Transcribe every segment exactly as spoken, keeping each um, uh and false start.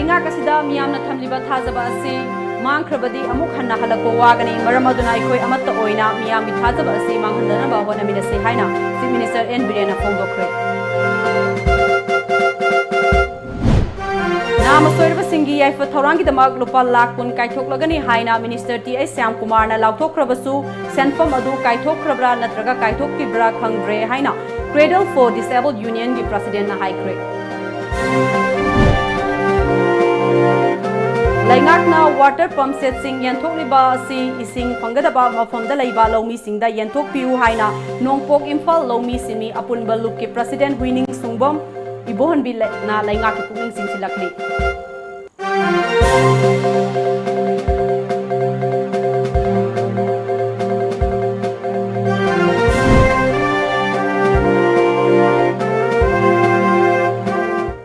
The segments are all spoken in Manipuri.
ꯂꯩꯉꯥꯛ ꯑꯁꯤꯗ ꯃꯤꯌꯥꯝꯅ ꯊꯝꯂꯤꯕ ꯊꯥꯖꯕ ꯑꯁꯤ ꯃꯥꯡꯈ꯭ꯔꯕꯗꯤ ꯑꯃꯨꯛ ꯍꯟꯅ ꯍꯜꯂꯛꯄ ꯋꯥꯒꯅꯤ꯫ ꯃꯔꯝ ꯑꯗꯨꯅ ꯑꯩꯈꯣꯏ ꯑꯃꯠꯇ ꯑꯣꯏꯅ ꯃꯤꯌꯥꯝꯒꯤ ꯊꯥꯖꯕ ꯑꯁꯤ ꯃꯥꯡꯍꯟꯗꯅꯕ ꯍꯣꯠꯅꯃꯤꯟꯅꯁꯤ ꯍꯥꯏꯅ Chief Minister N ꯕꯤꯔꯦꯟꯅ ꯐꯣꯡꯗꯣꯛꯈ꯭ꯔꯦ꯫ ꯅꯥꯃ ꯁꯣꯏꯔꯕꯁꯤꯡꯒꯤ ꯌꯥꯏꯐ ꯊꯧꯔꯥꯡꯒꯤꯗꯃꯛ ꯂꯨꯄꯥ ꯂꯥꯈ ꯀꯨꯟ ꯀꯥꯏꯊꯣꯛꯂꯒꯅꯤ ꯍꯥꯏꯅ Minister ꯇꯤ ꯑꯩꯆ ꯁ꯭ꯌꯥꯝꯀꯨꯃꯥꯔꯅ ꯂꯥꯎꯊꯣꯛꯈ꯭ꯔꯕꯁꯨ, ꯁꯦꯟꯐꯝ ꯑꯗꯨ ꯀꯥꯏꯊꯣꯛꯈ꯭ꯔꯕ꯭ꯔꯥ ꯅꯠꯇ꯭ꯔꯒ ꯀꯥꯏꯊꯣꯛꯈꯤꯕ꯭ꯔꯥ ꯈꯪꯗ꯭ꯔꯦ ꯍꯥꯏꯅ Cradle for Disabled Unionꯒꯤ Presidentꯅ ꯍꯥꯏꯈ꯭ꯔꯦ꯫ ꯂꯩꯉꯥꯛꯅ water pump setꯁꯤꯡ ꯌꯦꯟꯊꯣꯛꯂꯤꯕ ꯑꯁꯤ ꯏꯁꯤꯡ ꯐꯪꯒꯗꯕ ꯃꯐꯝꯗ ꯂꯩꯕ ꯂꯧꯃꯤꯁꯤꯡꯗ ꯌꯦꯟꯊꯣꯛꯄꯤꯌꯨ ꯍꯥꯏꯅ ꯅꯣꯡꯄꯣꯛ ꯏꯝꯐꯥꯜ ꯂꯧꯃꯤ ꯁꯤꯟꯃꯤ ꯑꯄꯨꯟꯕ ꯂꯨꯞꯀꯤ President ꯍꯨꯏꯅꯤꯡ ꯁꯨꯡꯕꯝ ꯏꯕꯣꯍꯟꯕꯤꯅ ꯂꯩꯉꯥꯛꯀꯤ ꯄꯨꯛꯅꯤꯡ ꯆꯤꯡꯁꯤꯜꯂꯛꯂꯤ꯫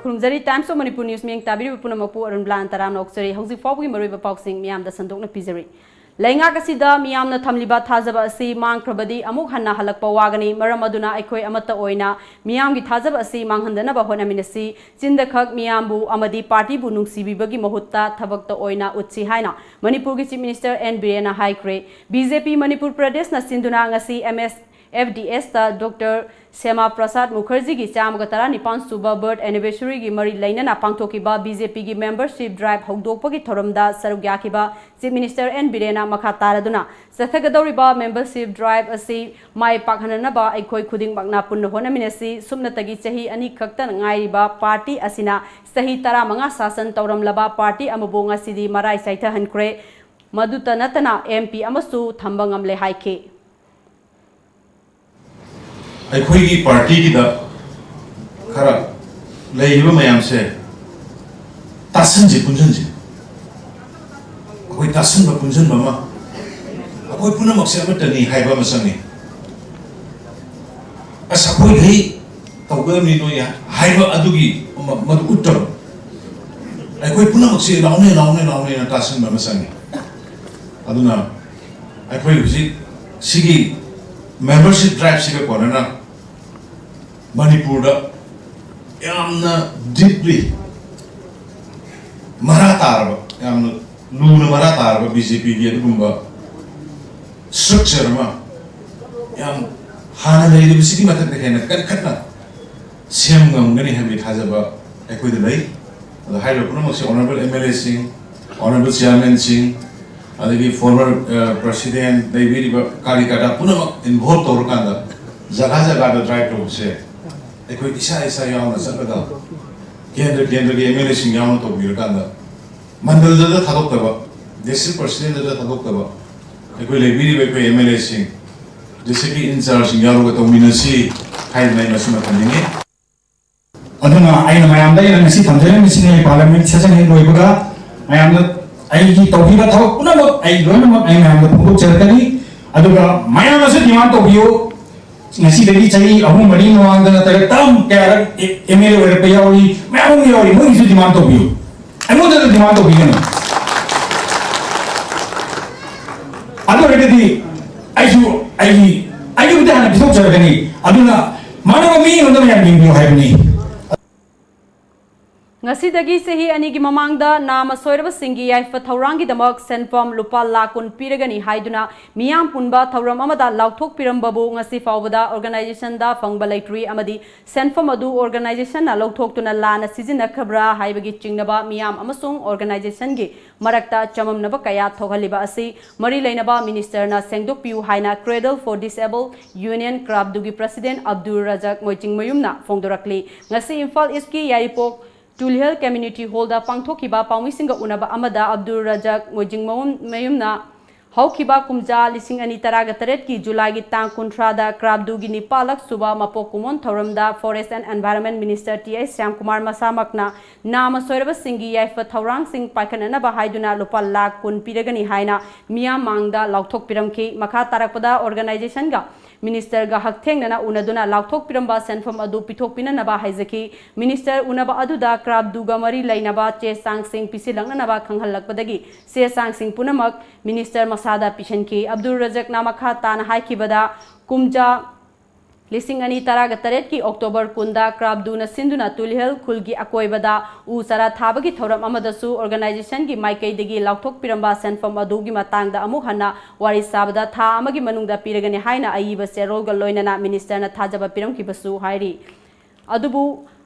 ꯈꯨꯔꯨꯝꯖꯔꯤ꯫ Times of Manipur News ꯃꯤꯠꯌꯦꯡ ꯇꯥꯕꯤꯔꯤꯕ ꯄꯨꯝꯅꯃꯛꯄꯨ ꯑꯔꯨꯟꯕꯂꯥꯅ ꯇꯔꯥꯝꯅ ꯑꯣꯛꯆꯔꯤ꯫ ꯍꯧꯖꯤꯛ ꯐꯥꯎꯕꯒꯤ ꯃꯔꯨꯑꯣꯏꯕ ꯄꯥꯎꯁꯤꯡ ꯃꯤꯌꯥꯝꯗ ꯁꯟꯗꯣꯛꯅ ꯄꯤꯖꯔꯤ꯫ ꯂꯩꯉꯥꯛ ꯑꯁꯤꯗ ꯃꯤꯌꯥꯝꯅ ꯊꯝꯂꯤꯕ ꯊꯥꯖꯕ ꯑꯁꯤ ꯃꯥꯡꯈ꯭ꯔꯕꯗꯤ ꯑꯃꯨꯛ ꯍꯟꯅ ꯍꯜꯂꯛꯄ ꯋꯥꯒꯅꯤ꯫ ꯃꯔꯝ ꯑꯗꯨꯅ ꯑꯩꯈꯣꯏ ꯑꯃꯠꯇ ꯑꯣꯏꯅ ꯃꯤꯌꯥꯝꯒꯤ ꯊꯥꯖꯕ ꯑꯁꯤ ꯃꯥꯡꯍꯟꯗꯅꯕ ꯍꯣꯠꯅꯃꯤꯟꯅꯁꯤ꯫ ꯆꯤꯟꯗ ꯈꯛ ꯃꯤꯌꯥꯝꯕꯨ ꯑꯃꯗꯤ ꯄꯥꯔꯇꯤꯕꯨ ꯅꯨꯡꯁꯤꯕꯤꯕꯒꯤ ꯃꯍꯨꯠꯇ ꯊꯕꯛꯇ ꯑꯣꯏꯅ ꯎꯠꯁꯤ ꯍꯥꯏꯅ ꯃꯅꯤꯄꯨꯔꯒꯤ Chief Minister N ꯕꯤꯔꯦꯟꯅ ꯍꯥꯏꯈ꯭ꯔꯦ꯫ ꯕꯤ ꯖꯦ ꯄꯤ ꯃꯅꯤꯄꯨꯔ ꯄ꯭ꯔꯗꯦꯁꯅ ꯁꯤꯟꯗꯨꯅ ꯉꯁꯤ ꯑꯦꯝ ꯑꯦꯁ ꯑꯦꯐ ꯗꯤ ꯑꯦꯁꯇ Doctor ꯁ꯭ꯌꯥꯃꯥ ꯄ꯭ꯔꯁꯥꯗ ꯃꯨꯈꯔꯖꯤꯒꯤ ꯆꯥꯝꯃꯒ ꯇꯔꯥꯅꯤꯄꯥꯟ ꯁꯨꯕ birth anniversaryꯒꯤ ꯃꯔꯤ ꯂꯩꯅꯅ ꯄꯥꯡꯊꯣꯛꯈꯤꯕ ꯕꯤ ꯖꯦ ꯄꯤꯒꯤ membership drive ꯍꯧꯗꯣꯛꯄꯒꯤ ꯊꯧꯔꯝꯗ ꯁꯔꯨꯛ ꯌꯥꯈꯤꯕ Chief Minister N ꯕꯤꯔꯦꯟꯅ ꯃꯈꯥ ꯇꯥꯔꯗꯨꯅ, ꯆꯠꯊꯒꯗꯧꯔꯤꯕ membership drive ꯑꯁꯤ ꯃꯥꯏ ꯄꯥꯛꯍꯟꯅꯅꯕ ꯑꯩꯈꯣꯏ ꯈꯨꯗꯤꯡꯃꯛꯅ ꯄꯨꯟꯅ ꯍꯣꯠꯅꯃꯤꯟꯅꯁꯤ꯫ ꯁꯨꯞꯅꯇꯒꯤ ꯆꯍꯤ ꯑꯅꯤ ꯈꯛꯇ ꯉꯥꯏꯔꯤꯕ ꯄꯥꯔꯇꯤ ꯑꯁꯤꯅ ꯆꯍꯤ ꯇꯔꯥꯃꯉꯥ ꯁꯥꯁꯟ ꯇꯧꯔꯝꯂꯕ ꯄꯥꯔꯇꯤ ꯑꯃꯕꯨ ꯉꯁꯤꯗꯤ ꯃꯔꯥꯏ ꯆꯥꯏꯊꯍꯟꯈ꯭ꯔꯦ꯫ ꯃꯗꯨꯇ ꯅꯠꯇꯅ, ꯑꯦꯝ ꯄꯤ ꯑꯃꯁꯨ ꯊꯝꯕ ꯉꯝꯂꯦ ꯍꯥꯏꯈꯤ꯫ ꯑꯩꯈꯣꯏꯒꯤ ꯄꯥꯔꯇꯤꯒꯤꯗ ꯈꯔ ꯂꯩꯔꯤꯕ ꯃꯌꯥꯝꯁꯦ ꯇꯥꯁꯤꯟꯁꯤ, ꯄꯨꯟꯁꯤꯟꯁꯤ꯫ ꯑꯩꯈꯣꯏ ꯇꯥꯁꯤꯟꯕ ꯄꯨꯟꯁꯤꯟꯕ ꯑꯃ, ꯑꯩꯈꯣꯏ ꯄꯨꯝꯅꯃꯛꯁꯦ ꯑꯃꯠꯇꯅꯤ ꯍꯥꯏꯕ ꯑꯃ ꯆꯪꯉꯤ꯫ ꯑꯁ, ꯑꯩꯈꯣꯏꯈꯩ ꯇꯧꯒꯗꯕꯅꯤ ꯅꯣꯏ ꯍꯥꯏꯕ ꯑꯗꯨꯒꯤ ꯃ-, ꯃꯗꯨ ꯎꯠꯇꯕ꯫ ꯑꯩꯈꯣꯏ ꯄꯨꯝꯅꯃꯛꯁꯦ ꯂꯥꯎꯅꯦ, ꯂꯥꯎꯅꯦ, ꯂꯥꯎꯅꯦꯅ ꯇꯥꯁꯤꯟꯕ ꯑꯃ ꯆꯪꯉꯤ꯫ ꯑꯗꯨꯅ ꯑꯩꯈꯣꯏ ꯍꯧꯖꯤꯛ ꯁꯤꯒꯤ membership driveꯁꯤꯒ ꯀꯣꯟꯅꯅ ꯃꯅꯤꯄꯨꯔꯗ ꯌꯥꯝꯅ deeply ꯃꯔꯥ ꯇꯥꯔꯕ, ꯌꯥꯝꯅ ꯂꯨꯅ ꯃꯔꯥ ꯇꯥꯔꯕ ꯕꯤ ꯖꯦ ꯄꯤꯒꯤ ꯑꯗꯨꯒꯨꯝꯕ ꯁ꯭ꯇ꯭ꯔꯛꯆꯔ ꯑꯃ ꯌꯥꯝ ꯍꯥꯟꯅ ꯂꯩꯔꯤꯕꯁꯤꯒꯤ ꯃꯊꯛꯇ ꯍꯦꯟꯅ ꯀꯟꯈꯠꯅ ꯁꯦꯝ ꯉꯝꯒꯅꯤ ꯍꯥꯏꯕꯒꯤ ꯊꯥꯖꯕ ꯑꯩꯈꯣꯏꯗ ꯂꯩ꯫ ꯑꯗꯣ ꯍꯥꯏꯔꯤꯕ ꯄꯨꯝꯅꯃꯛꯁꯦ ꯑꯣꯅꯔꯦꯕꯜ ꯑꯦꯝ ꯑꯦꯜ ꯑꯦꯁꯤꯡ, ꯑꯣꯅꯔꯦꯕꯜ ꯆꯤꯌꯥꯔꯃꯦꯟꯁꯤꯡ, ꯑꯗꯒꯤ ꯐꯣꯔꯃꯔ ꯄ꯭ꯔꯁꯤꯗꯦꯟ, ꯂꯩꯕꯤꯔꯤꯕ ꯀꯥꯔꯤꯀꯔꯇꯥ ꯄꯨꯝꯅꯃꯛ ꯏꯟꯚꯣꯜꯕ ꯇꯧꯔꯀꯥꯟꯗ ꯖꯒꯥ ꯖꯒꯥꯗ ꯗ꯭ꯔꯥꯏꯚ ꯇꯧꯕꯁꯦ ꯑꯩꯈꯣꯏ ꯏꯁꯥ ꯏꯁꯥ ꯌꯥꯎꯅ ꯆꯠꯂꯒ ꯀꯦꯟꯗ꯭ꯔ ꯀꯦꯟꯗ꯭ꯔꯒꯤ ꯑꯦꯝ ꯑꯦꯜ ꯑꯦꯁꯤꯡ ꯌꯥꯎꯅ ꯇꯧꯕꯤꯔꯀꯥꯟꯗ ꯃꯟꯗꯜꯗꯗ ꯊꯥꯗꯣꯛꯇꯕ, ꯗꯤꯁꯇ꯭ꯔꯤꯛ ꯄ꯭ꯔꯁꯤꯗꯦꯟꯗꯗ ꯊꯥꯗꯣꯛꯇꯕ, ꯑꯩꯈꯣꯏ ꯂꯩꯕꯤꯔꯤꯕ ꯑꯩꯈꯣꯏ ꯑꯦꯝ ꯑꯦꯜ ꯑꯦꯁꯤꯡ, ꯗꯤꯁꯇ꯭ꯔꯤꯛꯀꯤ ꯏꯟꯆꯥꯔꯖꯁꯤꯡ ꯌꯥꯎꯔꯒ ꯇꯧꯃꯤꯟꯅꯁꯤ ꯍꯥꯏꯗꯅ ꯑꯩ ꯃꯁꯤꯃ ꯊꯝꯅꯤꯡꯉꯤ꯫ ꯑꯗꯨꯅ ꯑꯩꯅ ꯃꯌꯥꯝꯗ ꯑꯩꯅ ꯉꯁꯤ ꯊꯝꯖꯔꯝꯃꯤꯁꯤꯅꯤ, ꯑꯩ ꯄꯥꯔꯂꯤꯌꯥꯃꯦꯟ ꯁꯦꯁꯟ ꯍꯦꯛ ꯂꯣꯏꯕꯒ ꯃꯌꯥꯝꯗ ꯑꯩꯒꯤ ꯇꯧꯈꯤꯕ ꯊꯕꯛ ꯄꯨꯝꯅꯃꯛ ꯑꯩ ꯂꯣꯏꯅꯃꯛ ꯑꯩ ꯃꯌꯥꯝꯗ ꯐꯣꯡꯗꯣꯛꯆꯔꯛꯀꯅꯤ꯫ ꯑꯗꯨꯒ ꯃꯌꯥꯝꯅꯁꯨ ꯗꯤꯃꯥꯟ ꯇꯧꯕꯤꯌꯨ, ꯉꯁꯤꯗꯒꯤ ꯆꯍꯤ ꯑꯍꯨꯝ ꯃꯔꯤ ꯃꯃꯥꯡꯗ ꯅꯠꯇ꯭ꯔꯒ ꯇꯔꯥꯃꯨꯛ ꯀꯌꯥꯔꯛ ꯑꯦꯝ ꯑꯦꯜ ꯑꯦ ꯑꯣꯏꯔꯛꯄ ꯌꯥꯎꯔꯤ, ꯃꯌꯥꯝ ꯑꯃ ꯌꯥꯎꯔꯤ, ꯃꯣꯏꯒꯤꯁꯨ ꯗꯤꯃꯥꯟ ꯇꯧꯕꯤꯌꯨ, ꯑꯩꯉꯣꯟꯗꯗ ꯗꯤꯃꯥꯟ ꯇꯧꯕꯤꯒꯅꯨ꯫ ꯑꯗꯨ ꯑꯣꯏꯔꯒꯗꯤ ꯑꯩꯁꯨ ꯑꯩꯒꯤ ꯑꯩꯒꯤꯕꯨꯗꯤ ꯍꯥꯟꯅ ꯄꯤꯊꯣꯛꯆꯔꯒꯅꯤ꯫ ꯑꯗꯨꯅ ꯃꯥꯟꯅꯕ ꯃꯤ ꯑꯩꯉꯣꯟꯗ ꯃꯌꯥꯝ ꯌꯦꯡꯕꯤꯌꯨ ꯍꯥꯏꯕꯅꯤ꯫ ꯉꯁꯤꯗꯒꯤ ꯆꯍꯤ ꯑꯅꯤꯒꯤ ꯃꯃꯥꯡꯗ ꯅꯥꯃ ꯁꯣꯏꯔꯕꯁꯤꯡꯒꯤ ꯌꯥꯏꯐ ꯊꯧꯔꯥꯡꯒꯤꯗꯃꯛ ꯁꯦꯟꯐꯝ ꯂꯨꯄꯥ ꯂꯥꯈ ꯀꯨꯟ ꯄꯤꯔꯒꯅꯤ ꯍꯥꯏꯗꯨꯅ ꯃꯤꯌꯥꯝ ꯄꯨꯟꯕ ꯊꯧꯔꯝ ꯑꯃꯗ ꯂꯥꯎꯊꯣꯛꯄꯤꯔꯝꯕꯕꯨ ꯉꯁꯤ ꯐꯥꯎꯕꯗ ꯑꯣꯔꯒꯅꯥꯏꯖꯦꯁꯟꯗ ꯐꯪꯕ ꯂꯩꯇ꯭ꯔꯤ ꯑꯃꯗꯤ ꯁꯦꯟꯐꯝ ꯑꯗꯨ ꯑꯣꯔꯒꯅꯥꯏꯖꯦꯁꯟꯅ ꯂꯧꯊꯣꯛꯇꯨꯅ ꯂꯥꯟꯅ ꯁꯤꯖꯤꯟꯅꯈ꯭ꯔꯕ꯭ꯔꯥ ꯍꯥꯏꯕꯒꯤ ꯆꯤꯡꯅꯕ ꯃꯤꯌꯥꯝ ꯑꯃꯁꯨꯡ ꯑꯣꯔꯒꯅꯥꯏꯖꯦꯁꯟꯒꯤ ꯃꯔꯛꯇ ꯆꯃꯝꯅꯕ ꯀꯌꯥ ꯊꯣꯛꯍꯜꯂꯤꯕ ꯑꯁꯤ ꯃꯔꯤ ꯂꯩꯅꯕ ꯃꯤꯅꯤꯁꯇꯔꯅ ꯁꯦꯡꯗꯣꯛꯄꯤꯌꯨ ꯍꯥꯏꯅ Cradle for Disabled Union ꯀ꯭ꯔꯥꯞꯗꯨꯒꯤ ꯄ꯭ꯔꯁꯤꯗꯦꯟ ꯑꯕꯗꯨꯜ ꯔꯖꯥꯛ ꯃꯣꯏꯆꯤꯡꯃꯌꯨꯝꯅ ꯐꯣꯡꯗꯣꯔꯛꯂꯤ꯫ ꯉꯁꯤ ꯏꯝꯐꯥꯜ ꯏꯁꯀꯤ ꯌꯥꯏꯔꯤꯄꯣꯛ ꯇꯨꯂꯤꯍꯦꯜ ꯀꯝꯃ꯭ꯌꯨꯅꯤꯇꯤ ꯍꯣꯜꯗ ꯄꯥꯡꯊꯣꯛꯈꯤꯕ ꯄꯥꯎꯃꯤꯁꯤꯡꯒ ꯎꯅꯕ ꯑꯃꯗ ꯑꯕꯗꯨꯜ ꯔꯖꯥꯛ ꯃꯣꯏꯖꯤꯡꯃꯌꯨꯝꯅ ꯍꯧꯈꯤꯕ ꯀꯨꯝꯖꯥ ꯂꯤꯁꯤꯡ ꯑꯅꯤ ꯇꯔꯥꯒ ꯇꯔꯦꯠꯀꯤ ꯖꯨꯂꯥꯏꯒꯤ ꯇꯥꯡ ꯀꯨꯟꯊ꯭ꯔꯥꯗ ꯀ꯭ꯔꯥꯞꯗꯨꯒꯤ ꯅꯤꯄꯥꯜꯂꯛ ꯁꯨꯕ ꯃꯄꯣꯛ ꯀꯨꯝꯑꯣꯟ ꯊꯧꯔꯝꯗ Forest and Environment Minister T H Shyamkumar ꯃꯁꯥꯃꯛꯅ ꯅꯥꯃ ꯁꯣꯏꯔꯕꯁꯤꯡꯒꯤ ꯌꯥꯏꯐ ꯊꯧꯔꯥꯡꯁꯤꯡ ꯄꯥꯏꯈꯠꯅꯅꯕ ꯍꯥꯏꯗꯨꯅ ꯂꯨꯄꯥ ꯂꯥꯈ ꯀꯨꯟ ꯄꯤꯔꯒꯅꯤ ꯍꯥꯏꯅ ꯃꯤꯌꯥꯝ ꯃꯥꯡꯗ ꯂꯥꯎꯊꯣꯛꯄꯤꯔꯝꯈꯤ꯫ ꯃꯈꯥ ꯇꯥꯔꯛꯄꯗ ꯑꯣꯔꯒꯅꯥꯏꯖꯦꯁꯟꯒ ꯃꯤꯅꯤꯁꯇꯔꯒ ꯍꯛꯊꯦꯡꯅꯅ ꯎꯅꯗꯨꯅ ꯂꯥꯎꯊꯣꯛꯄꯤꯔꯝꯕ ꯁꯦꯟꯐꯝ ꯑꯗꯨ ꯄꯤꯊꯣꯛꯄꯤꯅꯅꯕ ꯍꯥꯏꯖꯈꯤ꯫ ꯃꯤꯅꯤꯁꯇꯔ ꯎꯅꯕ ꯑꯗꯨꯗ ꯀ꯭ꯔꯥꯞꯗꯨꯒ ꯃꯔꯤ ꯂꯩꯅꯕ ꯆꯦ ꯆꯥꯡꯁꯤꯡ ꯄꯤꯁꯤꯜꯂꯛꯅꯅꯕ ꯈꯪꯍꯜꯂꯛꯄꯗꯒꯤ ꯆꯦ ꯆꯥꯡꯁꯤꯡ ꯄꯨꯝꯅꯃꯛ ꯃꯤꯅꯤꯁꯇꯔ ꯃꯁꯥꯗ ꯄꯤꯁꯤꯟꯈꯤ꯫ ꯑꯕꯗꯨꯜ ꯔꯖꯥꯛꯅ ꯃꯈꯥ ꯇꯥꯅ ꯍꯥꯏꯈꯤꯕꯗ, ꯀꯨꯝꯖꯥ ꯂꯤꯁꯤꯡ ꯑꯅꯤ ꯇꯔꯥꯒ ꯇꯔꯦꯠꯀꯤ ꯑꯣꯛꯇꯣꯕꯔ ꯀꯨꯟꯗ ꯀ꯭ꯔꯥꯞꯗꯨꯅ ꯁꯤꯟꯗꯨꯅ ꯇꯨꯂꯤꯍꯜ ꯈꯨꯜꯒꯤ ꯑꯀꯣꯏꯕꯗ ꯎ ꯆꯥꯔꯥ ꯊꯥꯕꯒꯤ ꯊꯧꯔꯝ ꯑꯃꯗꯁꯨ organization ꯒꯤ ꯃꯥꯏꯀꯩꯗꯒꯤ ꯂꯥꯎꯊꯣꯛꯄꯤꯔꯝꯕ ꯁꯦꯟꯐꯝ ꯑꯗꯨꯒꯤ ꯃꯇꯥꯡꯗ ꯑꯃꯨꯛ ꯍꯟꯅ ꯋꯥꯔꯤ ꯁꯥꯕꯗ ꯊꯥ ꯑꯃꯒꯤ ꯃꯅꯨꯡꯗ ꯄꯤꯔꯒꯅꯤ ꯍꯥꯏꯅ ꯑꯏꯕ ꯆꯦꯔꯣꯜꯒ ꯂꯣꯏꯅꯅ minister ꯅ ꯊꯥꯖꯕ ꯄꯤꯔꯝꯈꯤꯕꯁꯨ ꯍꯥꯏꯔꯤ꯫ ꯑꯗꯨꯕꯨ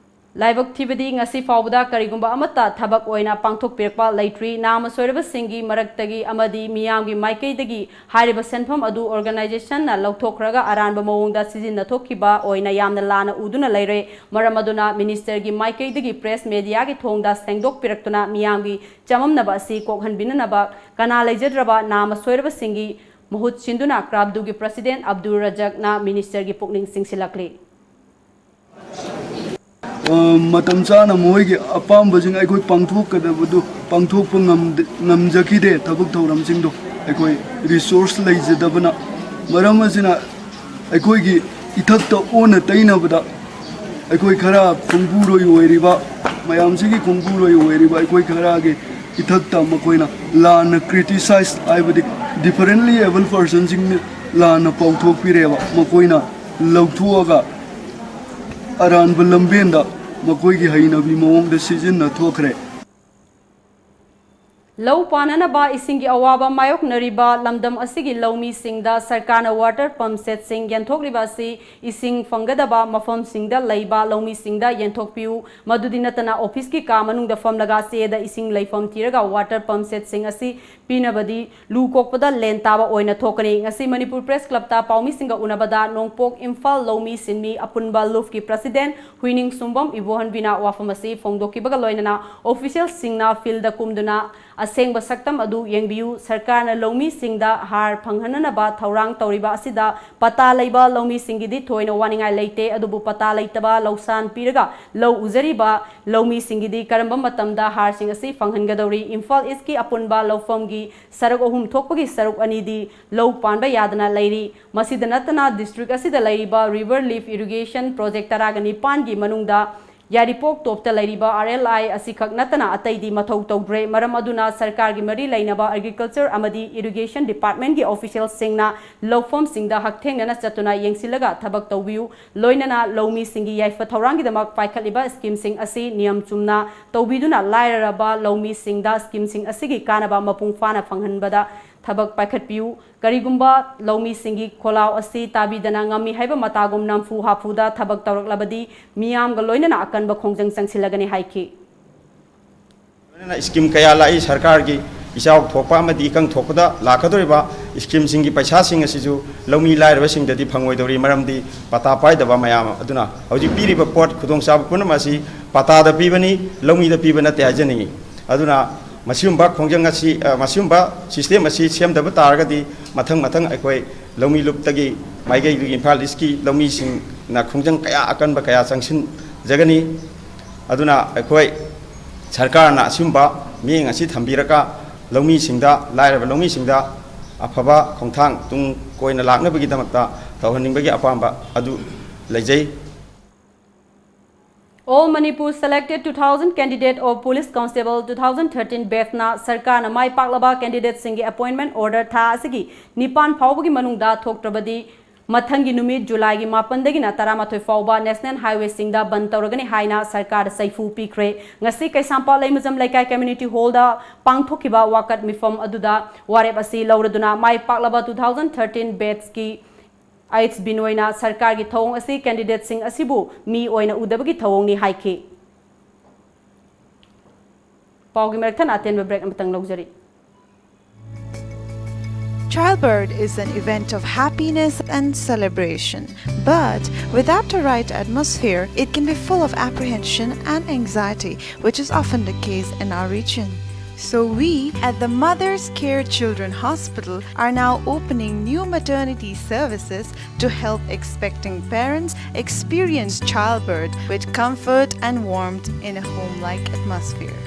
ꯂꯥꯏꯕꯛ ꯊꯤꯕꯗꯤ ꯉꯁꯤ ꯐꯥꯎꯕꯗ ꯀꯔꯤꯒꯨꯝꯕ ꯑꯃꯠꯇ ꯊꯕꯛ ꯑꯣꯏꯅ ꯄꯥꯡꯊꯣꯛꯄꯤꯔꯛꯄ ꯂꯩꯇ꯭ꯔꯤ꯫ ꯅꯥꯝꯃ ꯁꯣꯏꯔꯕꯁꯤꯡꯒꯤ ꯃꯔꯛꯇꯒꯤ ꯑꯃꯗꯤ ꯃꯤꯌꯥꯝꯒꯤ ꯃꯥꯏꯀꯩꯗꯒꯤ ꯍꯥꯏꯔꯤꯕ ꯁꯦꯟꯐꯝ ꯑꯗꯨ organization ꯅ ꯂꯧꯊꯣꯛꯈ꯭ꯔꯒ ꯑꯔꯥꯟꯕ ꯃꯑꯣꯡꯗ ꯁꯤꯖꯤꯟꯅꯊꯣꯛꯈꯤꯕ ꯑꯣꯏꯅ ꯌꯥꯝꯅ ꯂꯥꯟꯅ ꯎꯗꯨꯅ ꯂꯩꯔꯦ꯫ ꯃꯔꯝ ꯑꯗꯨꯅ minister ꯒꯤ ꯃꯥꯏꯀꯩꯗꯒꯤ press media ꯒꯤ ꯊꯣꯡꯗ ꯁꯦꯡꯗꯣꯛꯄꯤꯔꯛꯇꯨꯅ ꯃꯤꯌꯥꯝꯒꯤ ꯆꯃꯝꯅꯕ ꯑꯁꯤ ꯀꯣꯛꯍꯟꯕꯤꯅꯅꯕ ꯀꯅꯥ ꯂꯩꯖꯗ꯭ꯔꯕ ꯅꯥꯝꯃ ꯁꯣꯏꯔꯕꯁꯤꯡꯒꯤ ꯃꯍꯨꯠ ꯁꯤꯟꯗꯨꯅ ꯀ꯭ꯔꯥꯞꯗꯨꯒꯤ president ꯑꯕꯗꯨꯜ ꯔꯖꯛꯅ minister ꯒꯤ ꯄꯨꯛꯅꯤꯡ ꯆꯤꯡꯁꯤꯜꯂꯛꯂꯤ꯫ ꯑ, ꯃꯇꯝ ꯆꯥꯅ ꯃꯈꯣꯏꯒꯤ ꯑꯄꯥꯝꯕꯁꯤꯡ ꯑꯩꯈꯣꯏ ꯄꯥꯡꯊꯣꯛꯀꯗꯕꯗꯨ ꯄꯥꯡꯊꯣꯛꯄ ꯉꯝꯗ-, ꯉꯝꯖꯈꯤꯗꯦ꯫ ꯊꯕꯛ ꯊꯧꯔꯝꯁꯤꯡꯗꯣ ꯑꯩꯈꯣꯏ resource ꯂꯩꯖꯗꯕꯅ꯫ ꯃꯔꯝ ꯑꯁꯤꯅ ꯑꯩꯈꯣꯏꯒꯤ ꯏꯊꯛꯇ ꯑꯣꯟꯅ ꯇꯩꯅꯕꯗ ꯑꯩꯈꯣꯏ ꯈꯔ ꯈꯣꯡꯕꯨꯔꯣꯏ ꯑꯣꯏꯔꯤꯕ, ꯃꯌꯥꯝꯁꯤꯒꯤ ꯈꯣꯡꯕꯨꯔꯣꯏ ꯑꯣꯏꯔꯤꯕ ꯑꯩꯈꯣꯏ ꯈꯔꯒꯤ ꯏꯊꯛꯇ ꯃꯈꯣꯏꯅ ꯂꯥꯟꯅ criticize, ꯍꯥꯏꯕꯗꯤ differently abled person ꯁꯤꯡꯅ ꯂꯥꯟꯅ ꯄꯥꯎꯊꯣꯛꯄꯤꯔꯦꯕ꯫ ꯃꯈꯣꯏꯅ ꯂꯧꯊꯣꯛꯑꯒ ꯑꯔꯥꯟꯕ ꯂꯝꯕꯦꯟꯗ ꯃꯈꯣꯏꯒꯤ ꯍꯩꯅꯕꯤ ꯃꯑꯣꯡꯗ ꯁꯤꯖꯤꯟꯅ ꯊꯣꯛꯈ꯭ꯔꯦ꯫ ꯂꯧ ꯄꯥꯟꯅꯅꯕ ꯏꯁꯤꯡꯒꯤ ꯑꯋꯥꯕ ꯃꯥꯌꯣꯛꯅꯔꯤꯕ ꯂꯝꯗꯝ ꯑꯁꯤꯒꯤ ꯂꯧꯃꯤꯁꯤꯡꯗ ꯁꯔꯀꯥꯔꯅ water pump set ꯁꯤꯡ ꯌꯦꯟꯊꯣꯛꯂꯤꯕ ꯑꯁꯤ ꯏꯁꯤꯡ ꯐꯪꯒꯗꯕ ꯃꯐꯝꯁꯤꯡꯗ ꯂꯩꯕ ꯂꯧꯃꯤꯁꯤꯡꯗ ꯌꯦꯟꯊꯣꯛꯄꯤꯌꯨ꯫ ꯃꯗꯨꯗꯤ ꯅꯠꯇꯅ office ꯀꯤ ꯀꯥ ꯃꯅꯨꯡꯗ ꯐꯝꯂꯒ ꯆꯦꯗ ꯏꯁꯤꯡ ꯂꯩꯐꯝ ꯊꯤꯔꯒ water pump set ꯁꯤꯡ ꯑꯁꯤ ꯄꯤꯅꯕꯗꯤ ꯂꯨ ꯀꯣꯛꯄꯗ ꯂꯦꯟ ꯇꯥꯕ ꯑꯣꯏꯅ ꯊꯣꯛꯀꯅꯤ꯫ ꯉꯁꯤ ꯃꯅꯤꯄꯨꯔ Press Club ꯇ ꯄꯥꯎꯃꯤꯁꯤꯡꯒ ꯎꯅꯕꯗ ꯅꯣꯡꯄꯣꯛ ꯏꯝꯐꯥꯜ ꯂꯧꯃꯤ ꯁꯤꯟꯃꯤ ꯑꯄꯨꯟꯕ ꯂꯨꯞꯀꯤ president ꯍꯨꯏꯅꯤꯡ ꯁꯨꯝꯕꯝ ꯏꯕꯣꯍꯟꯕꯤꯅ ꯋꯥꯐꯝ ꯑꯁꯤ ꯐꯣꯡꯗꯣꯛꯈꯤꯕꯒ ꯂꯣꯏꯅꯅ official ꯁꯤꯡꯅ field ꯀꯨꯝꯗꯨꯅ ꯑꯁꯦꯡꯕ ꯁꯛꯇꯝ ꯑꯗꯨ ꯌꯦꯡꯕꯤꯌꯨ꯫ ꯁꯔꯀꯥꯔꯅ ꯂꯧꯃꯤꯁꯤꯡꯗ ꯍꯥꯔ ꯐꯪꯍꯟꯅꯅꯕ ꯊꯧꯔꯥꯡ ꯇꯧꯔꯤꯕ ꯑꯁꯤꯗ ꯄꯇꯥ ꯂꯩꯕ ꯂꯧꯃꯤꯁꯤꯡꯒꯤꯗꯤ ꯊꯣꯏꯅ ꯋꯥꯅꯤꯡꯉꯥꯏ ꯂꯩꯇꯦ, ꯑꯗꯨꯕꯨ ꯄꯇꯥ ꯂꯩꯇꯕ ꯂꯧꯁꯥꯟ ꯄꯤꯔꯒ ꯂꯧ ꯎꯖꯔꯤꯕ ꯂꯧꯃꯤꯁꯤꯡꯒꯤꯗꯤ ꯀꯔꯝꯕ ꯃꯇꯝꯗ ꯍꯥꯔꯁꯤꯡ ꯑꯁꯤ ꯐꯪꯍꯟꯒꯗꯧꯔꯤ? ꯏꯝꯐꯥꯜ East ꯀꯤ ꯑꯄꯨꯟꯕ ꯂꯧꯐꯝꯒꯤ ꯁꯔꯨꯛ ꯑꯍꯨꯝ ꯊꯣꯛꯄꯒꯤ ꯁꯔꯨꯛ ꯑꯅꯤꯗꯤ ꯂꯧ ꯄꯥꯟꯕ ꯌꯥꯗꯅ ꯂꯩꯔꯤ꯫ ꯃꯁꯤꯗ ꯅꯠꯇꯅ district ꯑꯁꯤꯗ ꯂꯩꯔꯤꯕ River Lift Irrigation Project ꯇꯔꯥꯒ ꯅꯤꯄꯥꯟꯒꯤ ꯃꯅꯨꯡꯗ ꯌꯥꯏꯔꯤꯄꯣꯛ ꯇꯣꯞꯇ ꯂꯩꯔꯤꯕ ꯑꯥꯔ ꯑꯦꯜ ꯑꯥꯏ ꯑꯁꯤꯈꯛ ꯅꯠꯇꯅ ꯑꯇꯩꯗꯤ ꯃꯊꯧ ꯇꯧꯗ꯭ꯔꯦ꯫ ꯃꯔꯝ ꯑꯗꯨꯅ ꯁꯔꯀꯥꯔꯒꯤ ꯃꯔꯤ ꯂꯩꯅꯕ ꯑꯦꯒ꯭ꯔꯤꯀꯜꯆꯔ ꯑꯃꯗꯤ ꯏꯔꯤꯒꯦꯁꯟ ꯗꯤꯄꯥꯔꯠꯃꯦꯟꯒꯤ ꯑꯣꯐꯤꯁꯤꯌꯦꯜꯁꯤꯡꯅ ꯂꯧꯐꯝꯁꯤꯡꯗ ꯍꯛꯊꯦꯡꯅꯅ ꯆꯠꯇꯨꯅ ꯌꯦꯡꯁꯤꯜꯂꯒ ꯊꯕꯛ ꯇꯧꯕꯤꯌꯨ꯫ ꯂꯣꯏꯅꯅ ꯂꯧꯃꯤꯁꯤꯡꯒꯤ ꯌꯥꯏꯐ ꯊꯧꯔꯥꯡꯒꯤꯗꯃꯛ ꯄꯥꯏꯈꯠꯂꯤꯕ ꯁ꯭ꯀꯤꯝꯁꯤꯡ ꯑꯁꯤ ꯅꯤꯌꯝ ꯆꯨꯝꯅ ꯇꯧꯕꯤꯗꯨꯅ ꯂꯥꯏꯔꯔꯕ ꯂꯧꯃꯤꯁꯤꯡꯗ ꯁ꯭ꯀꯤꯝꯁꯤꯡ ꯑꯁꯤꯒꯤ ꯀꯥꯟꯅꯕ ꯃꯄꯨꯡ ꯐꯥꯅ ꯐꯪꯍꯟꯕꯗ ꯊꯕꯛ ꯄꯥꯏꯈꯠꯄꯤꯌꯨ꯫ ꯀꯔꯤꯒꯨꯝꯕ ꯂꯧꯃꯤꯁꯤꯡꯒꯤ ꯈꯣꯜꯂꯥꯎ ꯑꯁꯤ ꯇꯥꯕꯤꯗꯅ ꯉꯝꯃꯤ ꯍꯥꯏꯕ ꯃꯇꯥꯒꯨꯝ ꯅꯝꯐꯨ ꯍꯥꯐꯨꯗ ꯊꯕꯛ ꯇꯧꯔꯛꯂꯕꯗꯤ ꯃꯤꯌꯥꯝꯒ ꯂꯣꯏꯅꯅ ꯑꯀꯟꯕ ꯈꯣꯡꯖꯪ ꯆꯪꯁꯤꯜꯂꯒꯅꯤ ꯍꯥꯏꯈꯤ꯫ ꯂꯣꯏꯅꯅ ꯁ꯭ꯀꯤꯝ ꯀꯌꯥ ꯂꯥꯛꯏ꯫ ꯁꯔꯀꯥꯔꯒꯤ ꯏꯆꯥꯎ ꯊꯣꯛꯄ ꯑꯃꯗꯤ ꯏꯀꯪ ꯊꯣꯛꯄꯗ ꯂꯥꯛꯀꯗꯧꯔꯤꯕ ꯁ꯭ꯀꯤꯝꯁꯤꯡꯒꯤ ꯄꯩꯁꯥꯁꯤꯡ ꯑꯁꯤꯁꯨ ꯂꯧꯃꯤ ꯂꯥꯏꯔꯕꯁꯤꯡꯗꯗꯤ ꯐꯪꯉꯣꯏꯗꯧꯔꯤ꯫ ꯃꯔꯝꯗꯤ ꯄꯇꯥ ꯄꯥꯏꯗꯕ ꯃꯌꯥꯝ ꯑꯗꯨꯅ ꯍꯧꯖꯤꯛ ꯄꯤꯔꯤꯕ ꯄꯣꯠ ꯈꯨꯗꯣꯡꯆꯥꯕ ꯄꯨꯝꯅꯃꯛ ꯑꯁꯤ ꯄꯇꯥꯗ ꯄꯤꯕꯅꯤ, ꯂꯧꯃꯤꯗ ꯄꯤꯕ ꯅꯠꯇꯦ ꯍꯥꯏꯖꯅꯤꯡꯏ꯫ ꯑꯗꯨꯅ ꯃꯁꯤꯒꯨꯝꯕ ꯈꯣꯡꯖꯪ ꯑꯁꯤ, ꯑ, ꯃꯁꯤꯒꯨꯝꯕ ꯁꯤꯁꯇꯦꯝ ꯑꯁꯤ ꯁꯦꯝꯗꯕ ꯇꯥꯔꯒꯗꯤ ꯃꯊꯪ ꯃꯊꯪ ꯑꯩꯈꯣꯏ ꯂꯧꯃꯤ ꯂꯨꯞꯇꯒꯤ ꯃꯥꯏꯀꯩꯗꯒꯤ ꯏꯝꯐꯥꯜ ꯏꯁꯀꯤ ꯂꯧꯃꯤꯁꯤꯡꯅ ꯈꯣꯡꯖꯪ ꯀꯌꯥ, ꯑꯀꯟꯕ ꯀꯌꯥ ꯆꯪꯁꯤꯟꯖꯒꯅꯤ꯫ ꯑꯗꯨꯅ ꯑꯩꯈꯣꯏ ꯁꯔꯀꯥꯔꯅ ꯑꯁꯤꯒꯨꯝꯕ ꯃꯤꯠꯌꯦꯡ ꯑꯁꯤ ꯊꯝꯕꯤꯔꯒ ꯂꯧꯃꯤꯁꯤꯡꯗ, ꯂꯥꯏꯔꯕ ꯂꯧꯃꯤꯁꯤꯡꯗ ꯑꯐꯕ ꯈꯣꯡꯊꯥꯡ ꯇꯨꯡ ꯀꯣꯏꯅ ꯂꯥꯛꯅꯕꯒꯤꯗꯃꯛꯇ ꯇꯧꯍꯟꯅꯤꯡꯕꯒꯤ ꯑꯄꯥꯝꯕ ꯑꯗꯨ ꯂꯩꯖꯩ꯫ All Manipur selected two thousand candidate of Police Constable two thousand thirteen batch ꯅ ꯁꯔꯀꯥꯔꯅ ꯃꯥꯏ ꯄꯥꯛꯂꯕ ꯀꯦꯟꯗꯤꯗꯦꯠꯁꯤꯡꯒꯤ ꯑꯦꯄꯣꯏꯟꯃꯦꯟ ꯑꯣꯔꯗꯔ ꯊꯥ ꯑꯁꯤꯒꯤ ꯅꯤꯄꯥꯟ ꯐꯥꯎꯕꯒꯤ ꯃꯅꯨꯡꯗ ꯊꯣꯛꯇ꯭ꯔꯕꯗꯤ ꯃꯊꯪꯒꯤ ꯅꯨꯃꯤꯠ ꯖꯨꯂꯥꯏꯒꯤ ꯃꯥꯄꯟꯗꯒꯤꯅ ꯇꯔꯥꯃꯥꯊꯣꯏ ꯐꯥꯎꯕ ꯅꯦꯁꯅꯦꯜ ꯍꯥꯏꯋꯦꯁꯤꯡꯗ ꯕꯟ ꯇꯧꯔꯒꯅꯤ ꯍꯥꯏꯅ ꯁꯔꯀꯥꯔꯗ ꯆꯩꯐꯨ ꯄꯤꯈ꯭ꯔꯦ꯫ ꯉꯁꯤ ꯀꯩꯁꯥꯝꯄꯥꯠ ꯂꯩꯃꯖꯝ ꯂꯩꯀꯥꯏ ꯀꯝꯃ꯭ꯌꯨꯅꯤꯇꯤ ꯍꯣꯜꯗ ꯄꯥꯡꯊꯣꯛꯈꯤꯕ ꯋꯥꯀꯠ ꯃꯤꯐꯝ ꯑꯗꯨꯗ ꯋꯥꯔꯦꯞ ꯑꯁꯤ ꯂꯧꯔꯗꯨꯅ ꯃꯥꯏ ꯄꯥꯛꯂꯕ two thousand thirteen batch ꯀꯤ ꯑꯩꯆ ꯕꯤꯅꯣꯏꯅ ꯁꯔꯀꯥꯔꯒꯤ ꯊꯧꯑꯣꯡ ꯑꯁꯤ ꯀꯦꯟꯗꯤꯗꯦꯠꯁꯤꯡ ꯑꯁꯤꯕꯨ ꯃꯤ ꯑꯣꯏꯅ ꯎꯗꯕꯒꯤ ꯊꯧꯑꯣꯡꯅꯤ ꯍꯥꯏꯈꯤ꯫ ꯄꯥꯎꯒꯤ ꯃꯔꯛ ꯊꯠꯅ ꯑꯇꯦꯟꯕ ꯕ꯭ꯔꯦꯛ ꯑꯃꯇꯪ ꯂꯧꯖꯔꯤ꯫ Childbirth is an event of happiness and celebration, but without the right atmosphere, it can be full of apprehension and anxiety, which is often the case in our region. So, we at the Mother's Care Children Hospital are now opening new maternity services to help expecting parents experience childbirth with comfort and warmth in a home like atmosphere.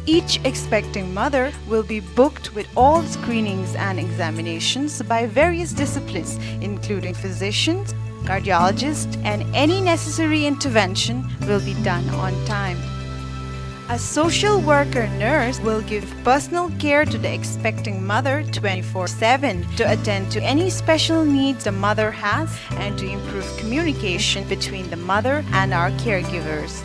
Each expecting mother will be booked with all screenings and examinations by various disciplines, including physicians, cardiologist, and any necessary intervention will be done on time. A social worker nurse will give personal care to the expecting mother twenty-four seven to attend to any special needs the mother has and to improve communication between the mother and our caregivers.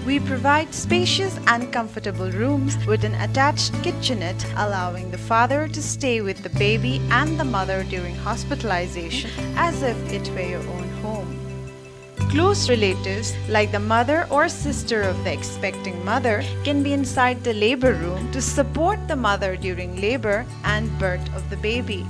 We provide spacious and comfortable rooms with an attached kitchenette, allowing the father to stay with the baby and the mother during hospitalization as if it were your own home. Close relatives, like the mother or sister of the expecting mother, can be inside the labor room to support the mother during labor and birth of the baby.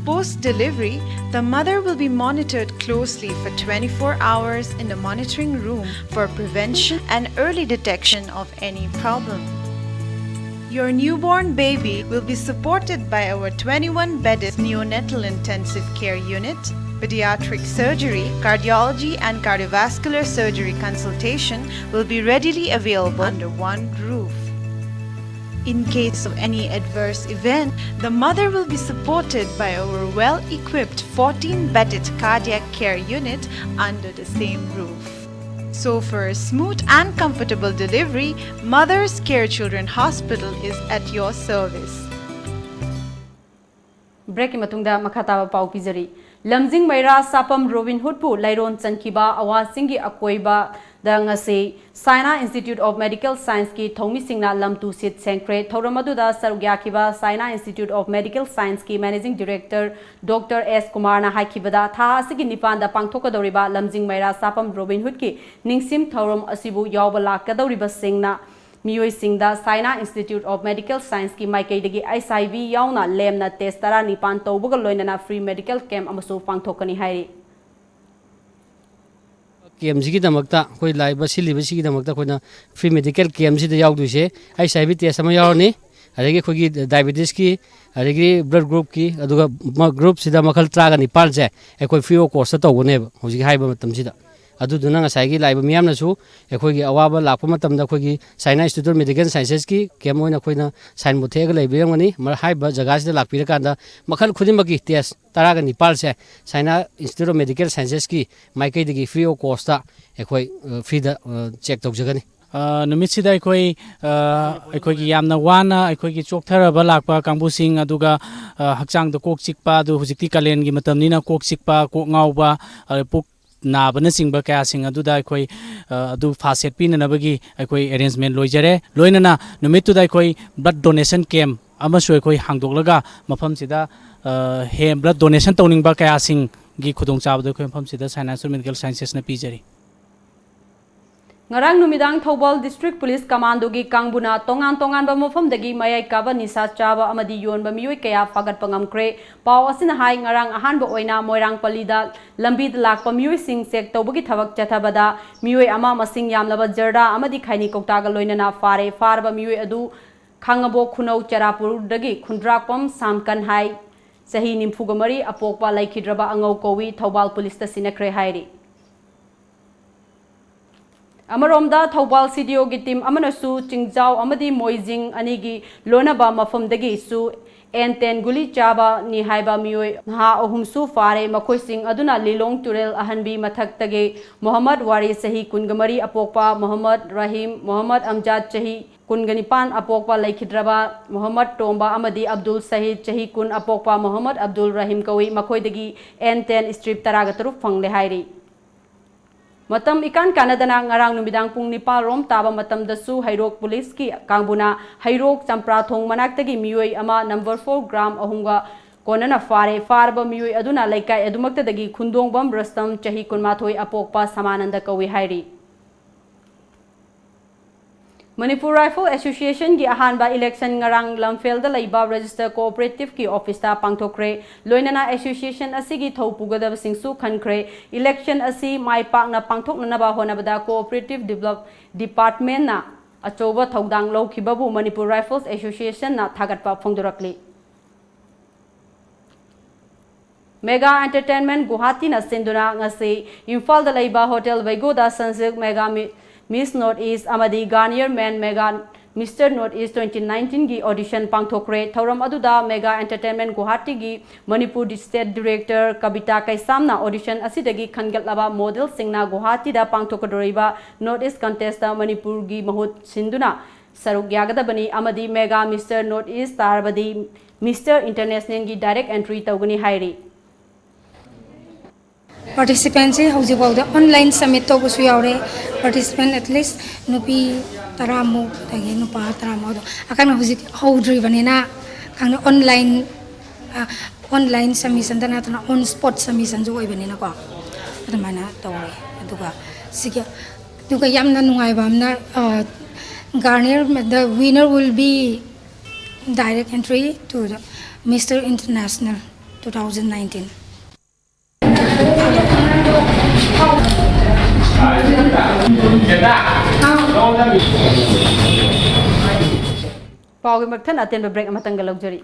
Post delivery, the mother will be monitored closely for twenty-four hours in the monitoring room for prevention and early detection of any problem. Your newborn baby will be supported by our twenty-one bedded neonatal intensive care unit, pediatric surgery, cardiology, and cardiovascular surgery consultation will be readily available under one roof. In case of any adverse event, the mother will be supported by our well equipped fourteen bedded cardiac care unit under the same roof. So, for a smooth and comfortable delivery, Mother's Care Children Hospital is at your service. ꯕ꯭ꯔꯦꯛꯀꯤ ꯃꯇꯨꯡꯗ ꯃꯈꯥ ꯇꯥꯕ ꯄꯥꯎ ꯄꯤꯖꯔꯤ꯫ ꯂꯝꯖꯤꯡ ꯃꯩꯔꯥ ꯁꯥꯄꯝ ꯔꯣꯕꯤꯟ ꯍꯨꯗꯄꯨ ꯂꯩꯔꯣꯟ ꯆꯟꯈꯤꯕ ꯑꯋꯥꯁꯤꯡꯒꯤ ꯑꯀꯣꯏꯕꯗ ꯉꯁꯤ ꯁꯥꯏꯅꯥ ꯏꯟꯁꯇꯤꯇ꯭ꯌꯨꯠ ꯑꯣꯐ ꯃꯦꯗꯤꯀꯦꯜ ꯁꯥꯏꯟꯁꯀꯤ ꯊꯧꯃꯤꯁꯤꯡꯅ ꯂꯝ ꯇꯨ ꯁꯤꯠ ꯁꯦꯡꯈ꯭ꯔꯦ꯫ ꯊꯧꯔꯝ ꯑꯗꯨꯗ ꯁꯔꯨꯛ ꯌꯥꯈꯤꯕ ꯁꯥꯏꯅꯥ ꯏꯟꯁꯇꯤꯇ꯭ꯌꯨꯠ ꯑꯣꯐ ꯃꯦꯗꯤꯀꯦꯜ ꯁꯥꯏꯟꯁꯀꯤ ꯃꯦꯅꯦꯖꯤꯡ ꯗꯤꯔꯦꯛꯇꯔ ꯗꯣꯛꯇꯔ ꯑꯦꯁ ꯀꯨꯃꯥꯔꯅ ꯍꯥꯏꯈꯤꯕꯗ, ꯊꯥ ꯑꯁꯤꯒꯤ ꯅꯤꯄꯥꯟꯗ ꯄꯥꯡꯊꯣꯛꯀꯗꯧꯔꯤꯕ ꯂꯝꯖꯤꯡ ꯃꯩꯔꯥ ꯁꯥꯄꯝ ꯔꯣꯕꯤꯟ ꯍꯨꯗꯀꯤ ꯅꯤꯡꯁꯤꯡ ꯊꯧꯔꯝ ꯑꯁꯤꯕꯨ ꯌꯥꯎꯕ ꯂꯥꯛꯀꯗꯧꯔꯤꯕꯁꯤꯡꯅ ꯃꯤꯑꯣꯏꯁꯤꯡꯗ ꯁꯥꯏꯅꯥ ꯏꯟꯁꯇꯤꯇ꯭ꯌꯨꯠ ꯑꯣꯐ ꯃꯦꯗꯤꯀꯦꯜ ꯁꯥꯏꯟꯁꯀꯤ ꯃꯥꯏꯀꯩꯗꯒꯤ ꯑꯩꯆ ꯑꯥꯏ ꯚꯤ ꯌꯥꯎꯅ ꯂꯦꯝꯅ ꯇꯦꯁ ꯇꯔꯥꯅꯤꯄꯥꯟ ꯇꯧꯕꯒ ꯂꯣꯏꯅꯅ ꯐ꯭ꯔꯤ ꯃꯦꯗꯤꯀꯦꯜ ꯀꯦꯝꯞ ꯑꯃꯁꯨ ꯄꯥꯡꯊꯣꯛꯀꯅꯤ ꯍꯥꯏꯔꯤ꯫ ꯀꯦꯝꯁꯤꯒꯤꯗꯃꯛꯇ ꯑꯩꯈꯣꯏ ꯂꯥꯛꯏꯕ ꯁꯤꯜꯂꯤꯕꯁꯤꯒꯤꯗꯃꯛꯇ ꯑꯩꯈꯣꯏꯅ ꯐ꯭ꯔꯤ ꯃꯦꯗꯤꯀꯦꯜ ꯀꯦꯝꯁꯤꯗ ꯌꯥꯎꯗꯣꯏꯁꯦ ꯑꯩꯆ ꯑꯥꯏ ꯚꯤ ꯇꯦꯁ ꯑꯃ ꯌꯥꯎꯔꯅꯤ, ꯑꯗꯒꯤ ꯑꯩꯈꯣꯏꯒꯤ ꯗꯥꯏꯕꯦꯇꯤꯁꯀꯤ, ꯑꯗꯒꯤ ꯕ꯭ꯂꯗ ꯒ꯭ꯔꯨꯞꯀꯤ, ꯑꯗꯨꯒ ꯒ꯭ꯔꯨꯞꯁꯤꯗ ꯃꯈꯜ ꯇꯔꯥꯒ ꯅꯤꯄꯥꯟꯁꯦ ꯑꯩꯈꯣꯏ ꯐ꯭ꯔꯤ ꯑꯣꯐ ꯀꯣꯁꯇ ꯇꯧꯒꯅꯦꯕ ꯍꯧꯖꯤꯛ ꯍꯥꯏꯕ ꯃꯇꯝꯁꯤꯗ꯫ ꯑꯗꯨꯗꯨꯅ ꯉꯁꯥꯏꯒꯤ ꯂꯥꯛꯏꯕ ꯃꯤꯌꯥꯝꯅꯁꯨ ꯑꯩꯈꯣꯏꯒꯤ ꯑꯋꯥꯕ ꯂꯥꯛꯄ ꯃꯇꯝꯗ ꯑꯩꯈꯣꯏꯒꯤ China Institute of Medical Sciences ꯀꯤ camp ꯑꯣꯏꯅ ꯑꯩꯈꯣꯏꯅ sign board ꯊꯦꯛꯑꯒ ꯂꯩꯕꯤꯔꯝꯒꯅꯤ꯫ ꯃꯔ-, ꯍꯥꯏꯔꯤꯕ ꯖꯒꯥꯁꯤꯗ ꯂꯥꯛꯄꯤꯔꯀꯥꯟꯗ ꯃꯈꯜ ꯈꯨꯗꯤꯡꯃꯛꯀꯤ test ꯇꯔꯥꯒ ꯅꯤꯄꯥꯜꯁꯦ China Institute of Medical Sciences ꯀꯤ ꯃꯥꯏꯀꯩꯗꯒꯤ free of cost ꯇ ꯑꯩꯈꯣꯏ, ꯑ, free ꯗ, ꯑ, check ꯇꯧꯖꯒꯅꯤ꯫ ꯑ, ꯅꯨꯃꯤꯠꯁꯤꯗ ꯑꯩꯈꯣꯏ, ꯑ, ꯑꯩꯈꯣꯏꯒꯤ ꯌꯥꯝꯅ ꯋꯥꯅ ꯑꯩꯈꯣꯏꯒꯤ ꯆꯣꯛꯊꯔꯕ ꯂꯥꯛꯄ ꯀꯥꯡꯕꯨꯁꯤꯡ, ꯑꯗꯨꯒ, ꯑ, ꯍꯛꯆꯥꯡꯗ ꯀꯣꯛ ꯆꯤꯛꯄ, ꯑꯗꯨ ꯍꯧꯖꯤꯛꯇꯤ ꯀꯥꯂꯦꯟꯒꯤ ꯃꯇꯝꯅꯤꯅ ꯀꯣꯛ ꯆꯤꯛꯄ, ꯀꯣꯛ ꯉꯥꯎꯕ, ꯑ, ꯄꯨꯛ ꯅꯥꯕꯅꯆꯤꯡꯕ ꯀꯌꯥꯁꯤꯡ ꯑꯗꯨꯗ ꯑꯩꯈꯣꯏ, ꯑ, ꯑꯗꯨ ꯐꯥ ꯁꯦꯠꯄꯤꯅꯅꯕꯒꯤ ꯑꯩꯈꯣꯏ arrangement ꯂꯣꯏꯖꯔꯦ꯫ ꯂꯣꯏꯅꯅ ꯅꯨꯃꯤꯠꯇꯨꯗ ꯑꯩꯈꯣꯏ blood donation camp ꯑꯃꯁꯨ ꯑꯩꯈꯣꯏ ꯍꯥꯡꯗꯣꯛꯂꯒ ꯃꯐꯝꯁꯤꯗ, ꯑ, ꯍꯦ-, blood donation ꯇꯧꯅꯤꯡꯕ ꯀꯌꯥꯁꯤꯡꯒꯤ ꯈꯨꯗꯣꯡꯆꯥꯕꯗꯣ ꯑꯩꯈꯣꯏ ꯃꯐꯝꯁꯤꯗ China Institute of Medical Sciences ꯅ ꯄꯤꯖꯔꯤ꯫ ꯉꯔꯥꯡ ꯅꯨꯃꯤꯗꯥꯡ ꯊꯧꯕꯥꯜ District Police Commando ꯒꯤ ꯀꯥꯡꯕꯨꯅ ꯇꯣꯉꯥꯟ ꯇꯣꯉꯥꯟꯕ ꯃꯐꯝꯗꯒꯤ ꯃꯌꯥꯏ ꯀꯥꯕ ꯅꯤꯁꯥ ꯆꯥꯕ ꯑꯃꯗꯤ ꯌꯣꯟꯕ ꯃꯤꯑꯣꯏ ꯀꯌꯥ ꯐꯥꯒꯠꯄ ꯉꯝꯈ꯭ꯔꯦ꯫ ꯄꯥꯎ ꯑꯁꯤꯅ ꯍꯥꯏ, ꯉꯔꯥꯡ ꯑꯍꯥꯟꯕ ꯑꯣꯏꯅ ꯃꯣꯏꯔꯥꯡ ꯄꯜꯂꯤꯗ ꯂꯝꯕꯤꯗ ꯂꯥꯛꯄ ꯃꯤꯑꯣꯏꯁꯤꯡ check ꯇꯧꯕꯒꯤ ꯊꯕꯛ ꯆꯠꯊꯕꯗ ꯃꯤꯑꯣꯏ ꯑꯃ ꯃꯁꯤꯡ ꯌꯥꯝꯂꯕ ꯖꯔꯗꯥ ꯑꯃꯗꯤ ꯈꯩꯅꯤ ꯀꯧꯇꯥꯒ ꯂꯣꯏꯅꯅ ꯐꯥꯔꯦ꯫ ꯐꯥꯔꯕ ꯃꯤꯑꯣꯏ ꯑꯗꯨ ꯈꯥꯡꯉꯕꯣꯛ ꯈꯨꯅꯧ ꯆꯦꯔꯥꯄꯨꯔꯗꯒꯤ ꯈꯨꯟꯗ꯭ꯔꯥꯛꯄꯝ ꯁꯥꯝꯀꯟ ꯍꯥꯏ, ꯆꯍꯤ ꯅꯤꯐꯨꯒ ꯃꯔꯤ, ꯑꯄꯣꯛꯄ ꯂꯩꯈꯤꯗ꯭ꯔꯕ ꯑꯉꯧ ꯀꯧꯏ꯫ ꯊꯧꯕꯥꯜ ꯄꯨꯂꯤꯁꯇ ꯁꯤꯟꯅꯈ꯭ꯔꯦ ꯍꯥꯏꯔꯤ꯫ ꯑꯃꯔꯣꯝꯗ, ꯊꯧꯕꯥꯜ C D O ꯒꯤ team ꯑꯃꯅꯁꯨ ꯆꯤꯡꯖꯥꯎ ꯑꯃꯗꯤ ꯃꯣꯏꯖꯤꯡ ꯑꯅꯤꯒꯤ ꯂꯣꯟꯅꯕ ꯃꯐꯝꯗꯒꯤꯁꯨ N ten ꯒꯨꯂꯤ ꯆꯥꯕꯅꯤ ꯍꯥꯏꯕ ꯃꯤꯑꯣꯏ ꯅꯍꯥ ꯑꯍꯨꯝꯁꯨ ꯐꯥꯔꯦ꯫ ꯃꯈꯣꯏꯁꯤꯡ ꯑꯗꯨꯅ ꯂꯤꯂꯣꯡ ꯇꯨꯔꯦꯜ ꯑꯍꯟꯕꯤ ꯃꯊꯛꯇꯒꯤ ꯃꯣꯍꯝꯃꯗ ꯋꯥꯔꯤ, ꯆꯍꯤ ꯀꯨꯟꯒ ꯃꯔꯤ, ꯑꯄꯣꯛꯄ ꯃꯣꯍꯝꯃꯗ ꯔꯥꯍꯤꯝ, ꯃꯣꯍꯝꯃꯗ ꯑꯝꯖꯥꯗ, ꯆꯍꯤ ꯀꯨꯟꯒ ꯅꯤꯄꯥꯟ, ꯑꯄꯣꯛꯄ ꯂꯩꯈꯤꯗ꯭ꯔꯕ ꯃꯣꯍꯝꯃꯗ ꯇꯣꯝꯕ ꯑꯃꯗꯤ ꯑꯕꯗꯨꯜ ꯁꯍꯤꯗ, ꯆꯍꯤ ꯀꯨꯟ, ꯑꯄꯣꯛꯄ ꯃꯣꯍꯝꯃꯗ ꯑꯕꯗꯨꯜ ꯔꯥꯍꯤꯝ ꯀꯧꯏ꯫ ꯃꯈꯣꯏꯗꯒꯤ N ten strip ꯇꯔꯥꯒ ꯇꯔꯨꯛ ꯐꯪꯂꯦ ꯍꯥꯏꯔꯤ꯫ ꯃꯇꯝ ꯏꯀꯥꯟ ꯀꯥꯟꯅꯗꯅ ꯉꯔꯥꯡ ꯅꯨꯃꯤꯗꯥꯡ ꯄꯨꯡ ꯅꯤꯄꯥꯜ ꯔꯣꯝ ꯇꯥꯕ ꯃꯇꯝꯗꯁꯨ ꯍꯩꯔꯣꯛ ꯄꯨꯂꯤꯁꯀꯤ ꯀꯥꯡꯕꯨꯅ ꯍꯩꯔꯣꯛ ꯆꯝꯄ꯭ꯔꯥꯊꯣꯡ ꯃꯅꯥꯛꯇꯒꯤ ꯃꯤꯑꯣꯏ ꯑꯃ number four gram ꯑꯍꯨꯝꯒ ꯀꯣꯟꯅꯅ ꯐꯥꯔꯦ꯫ ꯐꯥꯔꯕ ꯃꯤꯑꯣꯏ ꯑꯗꯨꯅ ꯂꯩꯀꯥꯏ ꯑꯗꯨꯃꯛꯇꯗꯒꯤ ꯈꯨꯟꯗꯣꯡꯕꯝ ꯔꯁꯇꯝ, ꯆꯍꯤ ꯀꯨꯟꯃꯥꯊꯣꯏ, ꯑꯄꯣꯛꯄ ꯁꯃꯥꯅꯟꯗ ꯀꯧꯏ ꯍꯥꯏꯔꯤ꯫ Manipur Rifle Association ꯒꯤ ꯑꯍꯥꯟꯕ election ꯉꯔꯥꯡ ꯂꯝꯐꯦꯜꯗ ꯂꯩꯕ register cooperative ꯀꯤ office ꯇ ꯄꯥꯡꯊꯣꯛꯈ꯭ꯔꯦ꯫ ꯂꯣꯏꯅꯅ association ꯑꯁꯤꯒꯤ ꯊꯧ ꯄꯨꯒꯗꯕꯁꯤꯡꯁꯨ ꯈꯟꯈ꯭ꯔꯦ꯫ Election ꯑꯁꯤ ꯃꯥꯏ ꯄꯥꯛꯅ ꯄꯥꯡꯊꯣꯛꯅꯅꯕ ꯍꯣꯠꯅꯕꯗ cooperative develop department ꯅ ꯑꯆꯧꯕ ꯊꯧꯗꯥꯡ ꯂꯧꯈꯤꯕꯕꯨ Manipur Rifles Association ꯅ ꯊꯥꯒꯠꯄ ꯐꯣꯡꯗꯣꯔꯛꯂꯤ꯫ Mega Entertainment Guwahati ꯅ ꯁꯤꯟꯗꯨꯅ ꯉꯁꯤ ꯏꯝꯐꯥꯜꯗ ꯂꯩꯕ hotel ꯕꯩꯒꯣꯗ ꯁꯟꯖꯤꯜ Mega Mi- Miss North East ꯑꯃꯗꯤ Garnier Men Mega Mister North East twenty nineteen ꯒꯤ audition ꯄꯥꯡꯊꯣꯛꯈ꯭ꯔꯦ꯫ ꯊꯧꯔꯝ ꯑꯗꯨꯗ Mega Entertainment Guwahati ꯒꯤ ꯃꯅꯤꯄꯨꯔ State Director ꯀꯕꯤꯇꯥ ꯀꯩꯁꯥꯝꯅ audition ꯑꯁꯤꯗꯒꯤ ꯈꯟꯒꯠꯂꯕ model ꯁꯤꯡꯅ ꯒꯨꯋꯥꯍꯥꯇꯤꯗ ꯄꯥꯡꯊꯣꯛꯀꯗꯧꯔꯤꯕ North East Contest ꯇ ꯃꯅꯤꯄꯨꯔꯒꯤ ꯃꯍꯨꯠ ꯁꯤꯟꯗꯨꯅ ꯁꯔꯨꯛ ꯌꯥꯒꯗꯕꯅꯤ ꯑꯃꯗꯤ Mega Mister North East ꯇꯥꯔꯕꯗꯤ Mister International ꯒꯤ direct entry ꯇꯧꯒꯅꯤ ꯍꯥꯏꯔꯤ꯫ Participant ꯁꯤ ꯍꯧꯖꯤꯛꯐꯥꯎꯗ online submit ꯇꯧꯕꯁꯨ ꯌꯥꯎꯔꯦ꯫ Participant at least ꯅꯨꯄꯤ ꯇꯔꯥꯃꯨꯛ ꯑꯗꯒꯤ ꯅꯨꯄꯥ ꯇꯔꯥꯃꯨꯛ ꯑꯗꯣ ꯑꯀꯟꯅ ꯍꯧꯖꯤꯛ ꯍꯧꯗ꯭ꯔꯤꯕꯅꯤꯅ ꯈꯪꯗꯦ online online submission ꯗ ꯅꯠꯇꯅ on spot submission ꯁꯨ ꯑꯣꯏꯕꯅꯤꯅꯀꯣ ꯑꯗꯨꯃꯥꯏꯅ ꯇꯧꯔꯦ꯫ ꯑꯗꯨꯒ ꯁꯤꯒꯤ ꯑꯗꯨꯒ ꯌꯥꯝꯅ ꯅꯨꯡꯉꯥꯏꯕ ꯑꯃꯅ Garnier the winner will be direct entry to the Mister International two thousand nineteen. ꯄꯥꯎꯒꯤ ꯃꯊꯪ ꯑꯇꯦꯟꯕ break ꯑꯃꯇꯪꯒ ꯂꯧꯖꯔꯤ꯫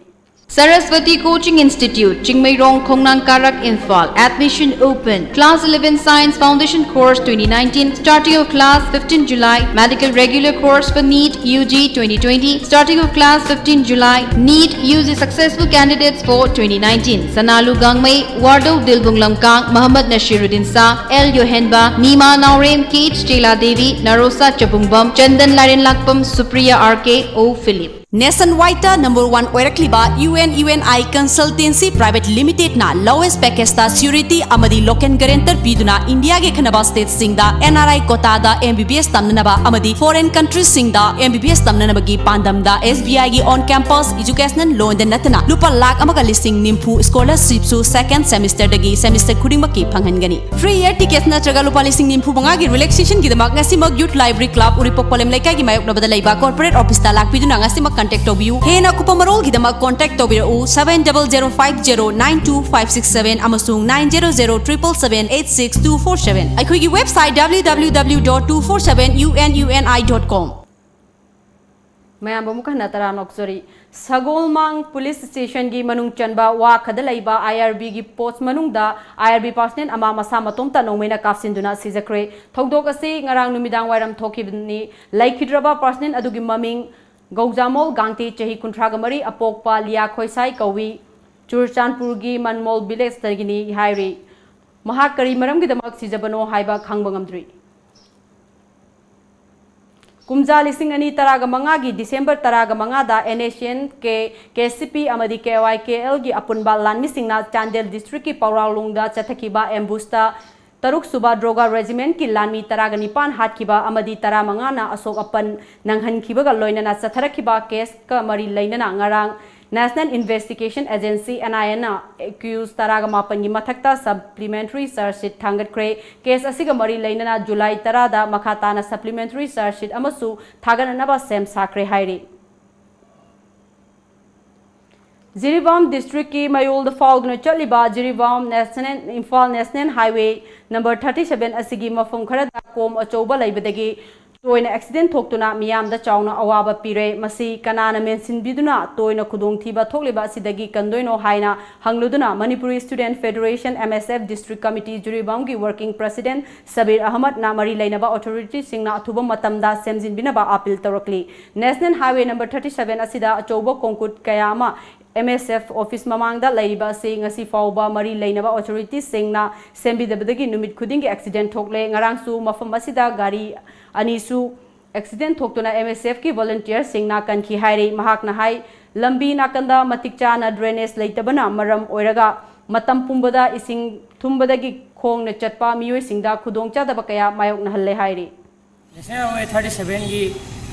Saraswati Coaching Institute, Chingmeirong, Khongnang Karak, Imphal. Admission open. Class eleven Science Foundation Course twenty nineteen. Starting of class fifteen July. Medical regular course for NEET UG twenty twenty. Starting of class fifteen July. NEET UG successful candidates for twenty nineteen. Sanalu Gangmei, Wardou Dilbung Lamkang, Muhammad Nashiruddin Shah, L Yohenba, Nima Naorem, Kate Stella Devi, Narosa Chabungbam, Chandan Laren Lakpam, Supriya RK, O Philip. Nationwide number one ꯑꯣꯏꯔꯛꯂꯤꯕ UNUNI Consultancy Private Limited ꯅ lowest package ꯇ surety ꯑꯃꯗꯤ local guarantor ꯄꯤꯗꯨꯅ India ꯒꯤ ꯈꯟꯅꯕ state ꯁꯤꯡꯗ NRI quota ꯗ MBBS ꯇꯝꯅꯅꯕ ꯑꯃꯗꯤ foreign country ꯁꯤꯡꯗ MBBS ꯇꯝꯅꯅꯕꯒꯤ ꯄꯥꯟꯗꯝꯗ SBI ꯒꯤ on campus educational loan ꯗ ꯅꯠꯇꯅ ꯂꯨꯄꯥ ꯂꯥꯈ ꯑꯃꯒ ꯂꯤꯁꯤꯡ ꯅꯤꯐꯨ scholarship ꯁꯨ second semester ꯗꯒꯤ semester ꯈꯨꯗꯤꯡꯃꯛꯀꯤ ꯐꯪꯍꯟꯒꯅꯤ꯫ Free air ticket ꯅꯠꯇ꯭ꯔꯒ ꯂꯨꯄꯥ ꯂꯤꯁꯤꯡ ꯅꯤꯐꯨ ꯃꯉꯥꯒꯤ relaxation ꯒꯤꯗꯃꯛ ꯉꯁꯤꯃꯛ Youth Library Club ꯎꯔꯤꯄꯣꯛ ꯄꯂꯦꯝ ꯂꯩꯀꯥꯏꯒꯤ ꯃꯥꯌꯣꯛꯅꯕꯗ ꯂꯩꯕ corporate office ꯇ ꯂꯥꯛꯄꯤꯗꯨꯅ ꯉꯁꯤꯃꯛ contact ꯇꯧꯕꯤꯌꯨ꯫ ꯍꯦꯟꯅ ꯑꯀꯨꯞꯄ ꯃꯔꯣꯜꯒꯤꯗꯃꯛ contact ꯇꯧꯕꯤꯔꯛꯎ seven double zero five zero nine two five six seven ꯑꯃꯁꯨꯡ nine zero zero triple seven eight six two four seven꯫ ꯑꯩꯈꯣꯏꯒꯤ website www dot two four seven ununi dot com꯫ ꯃꯌꯥꯝꯕꯨ ꯑꯃꯨꯛ ꯍꯟꯅ ꯇꯔꯥꯝꯅ ꯑꯣꯛꯆꯔꯤ꯫ ꯁꯒꯣꯜꯃꯥꯡ ꯄꯨꯂꯤꯁ ꯁ꯭ꯇꯦꯁꯟꯒꯤ ꯃꯅꯨꯡ ꯆꯟꯕ ꯋꯥꯈꯗ ꯂꯩꯕ IRBꯒꯤ ꯄꯣꯁ ꯃꯅꯨꯡꯗ IRB personnel ꯑꯃ ꯃꯁꯥ ꯃꯇꯣꯝꯇ ꯅꯣꯡꯃꯩꯅ ꯀꯥꯞꯁꯤꯟꯗꯨꯅ ꯁꯤꯖꯈ꯭ꯔꯦ꯫ ꯊꯧꯗꯣꯛ ꯑꯁꯤ ꯉꯔꯥꯡ ꯅꯨꯃꯤꯗꯥꯡ ꯋꯥꯏꯔꯝ ꯊꯣꯛꯈꯤꯕꯅꯤ꯫ ꯂꯩꯈꯤꯗ꯭ꯔꯕ personnel ꯑꯗꯨꯒꯤ ꯃꯃꯤꯡ ꯒꯧꯖꯥꯃꯣꯜ ꯒꯥꯡꯇꯦ, ꯆꯍꯤ ꯀꯨꯟꯊ꯭ꯔꯥꯒ ꯃꯔꯤ, ꯑꯄꯣꯛꯄ ꯂꯤꯌꯥ ꯈꯣꯏꯁꯥꯏ ꯀꯧꯏ꯫ ꯆꯨꯔꯆꯥꯟꯄꯨꯔꯒꯤ ꯃꯟꯃꯣꯜ ꯚꯤꯂꯦꯖꯇꯒꯤꯅꯤ ꯍꯥꯏꯔꯤ꯫ ꯃꯍꯥꯛ ꯀꯔꯤ ꯃꯔꯝꯒꯤꯗꯃꯛ ꯁꯤꯖꯕꯅꯣ ꯍꯥꯏꯕ ꯈꯪꯕ ꯉꯝꯗ꯭ꯔꯤ꯫ ꯀꯨꯝꯖꯥ ꯂꯤꯁꯤꯡ ꯑꯅꯤ ꯇꯔꯥꯒ ꯃꯉꯥꯒꯤ ꯗꯤꯁꯦꯝꯕꯔ ꯇꯔꯥꯒ ꯃꯉꯥꯗ NSCN-K, KCP ꯑꯃꯗꯤ KYKLꯒꯤ ꯑꯄꯨꯟꯕ ꯂꯥꯟꯃꯤꯁꯤꯡꯅ ꯆꯥꯟꯗꯦꯜ districtꯀꯤ ꯄꯧꯔꯥꯂꯣꯡꯗ ꯆꯠꯊꯈꯤꯕ ambushꯇ ꯇꯔꯨꯛ ꯁꯨꯕ ꯗ꯭ꯔꯣꯒꯥ regimentꯀꯤ ꯂꯥꯟꯃꯤ ꯇꯔꯥꯒ ꯅꯤꯄꯥꯟ ꯍꯥꯠꯈꯤꯕ ꯑꯃꯗꯤ ꯇꯔꯥꯃꯉꯥꯅ ꯑꯁꯣꯛ ꯑꯄꯟ ꯅꯪꯍꯟꯈꯤꯕꯒ ꯂꯣꯏꯅꯅ ꯆꯠꯊꯔꯛꯈꯤꯕ caseꯀ ꯃꯔꯤ ꯂꯩꯅꯅ ꯉꯔꯥꯡ National Investigation Agency, NIAꯅ accused ꯇꯔꯥꯒ ꯃꯥꯄꯟꯒꯤ ꯃꯊꯛꯇ supplementary charge sheet ꯊꯥꯡꯒꯠꯈ꯭ꯔꯦ꯫ Case ꯑꯁꯤꯒ ꯃꯔꯤ ꯂꯩꯅꯅ ꯖꯨꯂꯥꯏ ꯇꯔꯥꯗ ꯃꯈꯥ ꯇꯥꯅ supplementary charge sheet ꯑꯃꯁꯨ ꯊꯥꯒꯠꯅꯅꯕ ꯁꯦꯝ ꯁꯥꯈ꯭ꯔꯦ ꯍꯥꯏꯔꯤ꯫ ꯖꯤꯔꯤꯕꯥꯝ districtꯀꯤ ꯃꯌꯣꯜꯗ ꯐꯥꯎꯗꯨꯅ ꯆꯠꯂꯤꯕ Jiribam National, Imphal National Highway number thirty seven ꯑꯁꯤꯒꯤ ꯃꯐꯝ ꯈꯔꯗ ꯀꯣꯝ ꯑꯆꯧꯕ ꯂꯩꯕꯗꯒꯤ ꯇꯣꯏꯅ accident ꯊꯣꯛꯇꯨꯅ ꯃꯤꯌꯥꯝꯗ ꯆꯥꯎꯅ ꯑꯋꯥꯕ ꯄꯤꯔꯦ꯫ ꯃꯁꯤ ꯀꯅꯥꯅ ꯃꯦꯟꯁꯤꯟꯕꯤꯗꯨꯅ ꯇꯣꯏꯅ ꯈꯨꯗꯣꯡꯊꯤꯕ ꯊꯣꯛꯂꯤꯕ ꯑꯁꯤꯗꯒꯤ ꯀꯟꯗꯣꯏꯅꯣ ꯍꯥꯏꯅ ꯍꯪꯂꯨꯗꯨꯅ Manipuri Student Federation, MSF, District Committee ꯖꯤꯔꯤꯕꯥꯝꯒꯤ Working President Sabir ꯑꯍꯃꯗꯅ ꯃꯔꯤ ꯂꯩꯅꯕ authorityꯁꯤꯡꯅ ꯑꯊꯨꯕ ꯃꯇꯝꯗ ꯁꯦꯝꯖꯤꯟꯕꯤꯅꯕ appeal ꯇꯧꯔꯛꯂꯤ꯫ National Highway number thirty seven ꯑꯁꯤꯗ ꯑꯆꯧꯕ concrete ꯀꯌꯥ ꯑꯃ MSF office ꯃꯃꯥꯡꯗ ꯂꯩꯔꯤꯕ ꯑꯁꯤ ꯉꯁꯤ ꯐꯥꯎꯕ ꯃꯔꯤ ꯂꯩꯅꯕ authorityꯁꯤꯡꯅ ꯁꯦꯝꯕꯤꯗꯕꯗꯒꯤ ꯅꯨꯃꯤꯠ ꯈꯨꯗꯤꯡꯒꯤ accident ꯊꯣꯛꯂꯦ꯫ ꯉꯔꯥꯡꯁꯨ ꯃꯐꯝ ꯑꯁꯤꯗ ꯒꯥꯔꯤ ꯑꯅꯤꯁꯨ accident ꯊꯣꯛꯇꯨꯅ MSFꯀꯤ volunteerꯁꯤꯡꯅ ꯀꯟꯈꯤ ꯍꯥꯏꯔꯤ꯫ ꯃꯍꯥꯛꯅ ꯍꯥꯏ, ꯂꯝꯕꯤ ꯅꯥꯀꯟꯗ ꯃꯇꯤꯛ ꯆꯥꯅ drainage ꯂꯩꯇꯕꯅ ꯃꯔꯝ ꯑꯣꯏꯔꯒ ꯃꯇꯝ ꯄꯨꯝꯕꯗ ꯏꯁꯤꯡ ꯊꯨꯝꯕꯗꯒꯤ ꯈꯣꯡꯅ ꯆꯠꯄ ꯃꯤꯑꯣꯏꯁꯤꯡꯗ ꯈꯨꯗꯣꯡꯆꯥꯗꯕ ꯀꯌꯥ ꯃꯥꯌꯣꯛꯅꯍꯜꯂꯦ ꯍꯥꯏꯔꯤ꯫ National Highway thirty sevenꯒꯤ,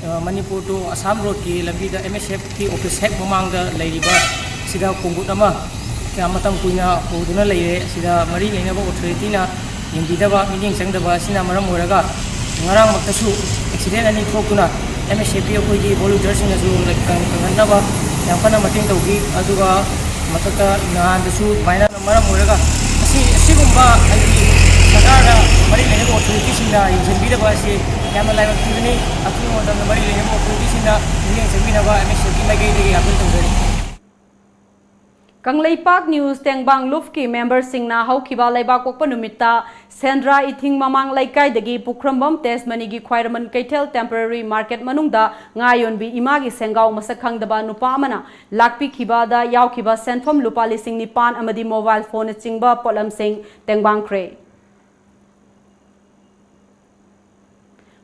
ꯑ, ꯃꯅꯤꯄꯨꯔ to ꯑꯁꯥꯝ roadꯀꯤ ꯂꯝꯕꯤꯗ MSFꯀꯤ office ꯍꯦꯛ ꯃꯃꯥꯡꯗ ꯂꯩꯔꯤꯕ ꯁꯤꯗ concrete ꯑꯃ ꯀꯌꯥ ꯃꯇꯝ ꯀꯨꯏꯅ ꯍꯧꯗꯨꯅ ꯂꯩꯔꯦ꯫ ꯁꯤꯗ ꯃꯔꯤ ꯂꯩꯅꯕ authorityꯅ ꯌꯦꯡꯕꯤꯗꯕ, ꯃꯤꯠꯌꯦꯡ ꯆꯪꯗꯕ ꯑꯁꯤꯅ ꯃꯔꯝ ꯑꯣꯏꯔꯒ ꯉꯔꯥꯡꯃꯛꯇꯁꯨ accident ꯑꯅꯤ ꯊꯣꯛꯇꯨꯅ MSFꯀꯤ ꯑꯩꯈꯣꯏꯒꯤ volunteerꯁꯤꯡꯅꯁꯨ ꯀꯪ-, ꯀꯪꯍꯟꯅꯕ ꯌꯥꯝ ꯀꯟꯅ ꯃꯇꯦꯡ ꯇꯧꯈꯤ꯫ ꯑꯗꯨꯒ ꯃꯊꯛꯇ ꯅꯍꯥꯟꯗꯁꯨ ꯑꯗꯨꯃꯥꯏꯅ ꯃꯔꯝ ꯑꯣꯏꯔꯒ ꯑꯁꯤ, ꯑꯁꯤꯒꯨꯝꯕ ꯍꯥꯏꯗꯤ ꯁꯔꯀꯥꯔꯗ ꯃꯔꯤ ꯂꯩꯅꯕ authorityꯁꯤꯡꯅ ꯌꯦꯡꯁꯤꯟꯕꯤꯗꯕ ꯑꯁꯤ ꯌꯥꯝꯅ ꯂꯥꯏꯕꯛ ꯊꯤꯕꯅꯤ꯫ ꯑꯊꯨꯕ ꯃꯇꯝꯗ ꯃꯔꯤ ꯂꯩꯅꯕ ꯑꯣꯄꯣꯔꯆꯨꯅꯤꯇꯤꯁꯤꯡꯅ ꯃꯤꯠꯌꯦꯡ ꯆꯪꯕꯤꯅꯕ ꯑꯦꯝ ꯑꯦꯁ ꯑꯦꯐꯀꯤ ꯃꯥꯏꯀꯩꯗꯒꯤ ꯑꯥꯄꯤꯜ ꯇꯧꯖꯔꯤ꯫ ꯀꯪꯂꯩꯄꯥꯛ ꯅ꯭ꯌꯨꯁ ꯇꯦꯡꯕꯥꯡ ꯂꯨꯞꯀꯤ ꯃꯦꯝꯕꯔꯁꯤꯡꯅ ꯍꯧꯈꯤꯕ ꯂꯩꯕꯥꯛꯄꯣꯛꯄ ꯅꯨꯃꯤꯠꯇ ꯁꯦꯟꯗ꯭ꯔꯥ ꯏꯊꯤꯡ ꯃꯃꯥꯡ ꯂꯩꯀꯥꯏꯗꯒꯤ ꯄꯨꯈ꯭ꯔꯝꯕꯝ ꯇꯦꯖꯃꯅꯤꯒꯤ ꯈ꯭ꯋꯥꯏꯔꯝꯕꯟ ꯀꯩꯊꯦꯜ ꯇꯦꯝꯄꯔꯔꯤ ꯃꯥꯔꯀꯦꯠ ꯃꯅꯨꯡꯗ ꯉꯥ ꯌꯣꯟꯕꯤ ꯏꯃꯥꯒꯤ ꯁꯦꯡꯒꯥꯎ ꯃꯁꯛ ꯈꯪꯗꯕ ꯅꯨꯄꯥ ꯑꯃꯅ ꯂꯥꯛꯄꯤꯈꯤꯕꯗ ꯌꯥꯎꯈꯤꯕ ꯁꯦꯟꯐꯝ ꯂꯨꯄꯥ ꯂꯤꯁꯤꯡ ꯅꯤꯄꯥꯟ ꯑꯃꯗꯤ ꯃꯣꯕꯥꯏꯜ ꯐꯣꯟꯅꯆꯤꯡꯕ ꯄꯣꯠꯂꯝꯁꯤꯡ ꯇꯦꯡꯕꯥꯡꯈ꯭ꯔꯦ꯫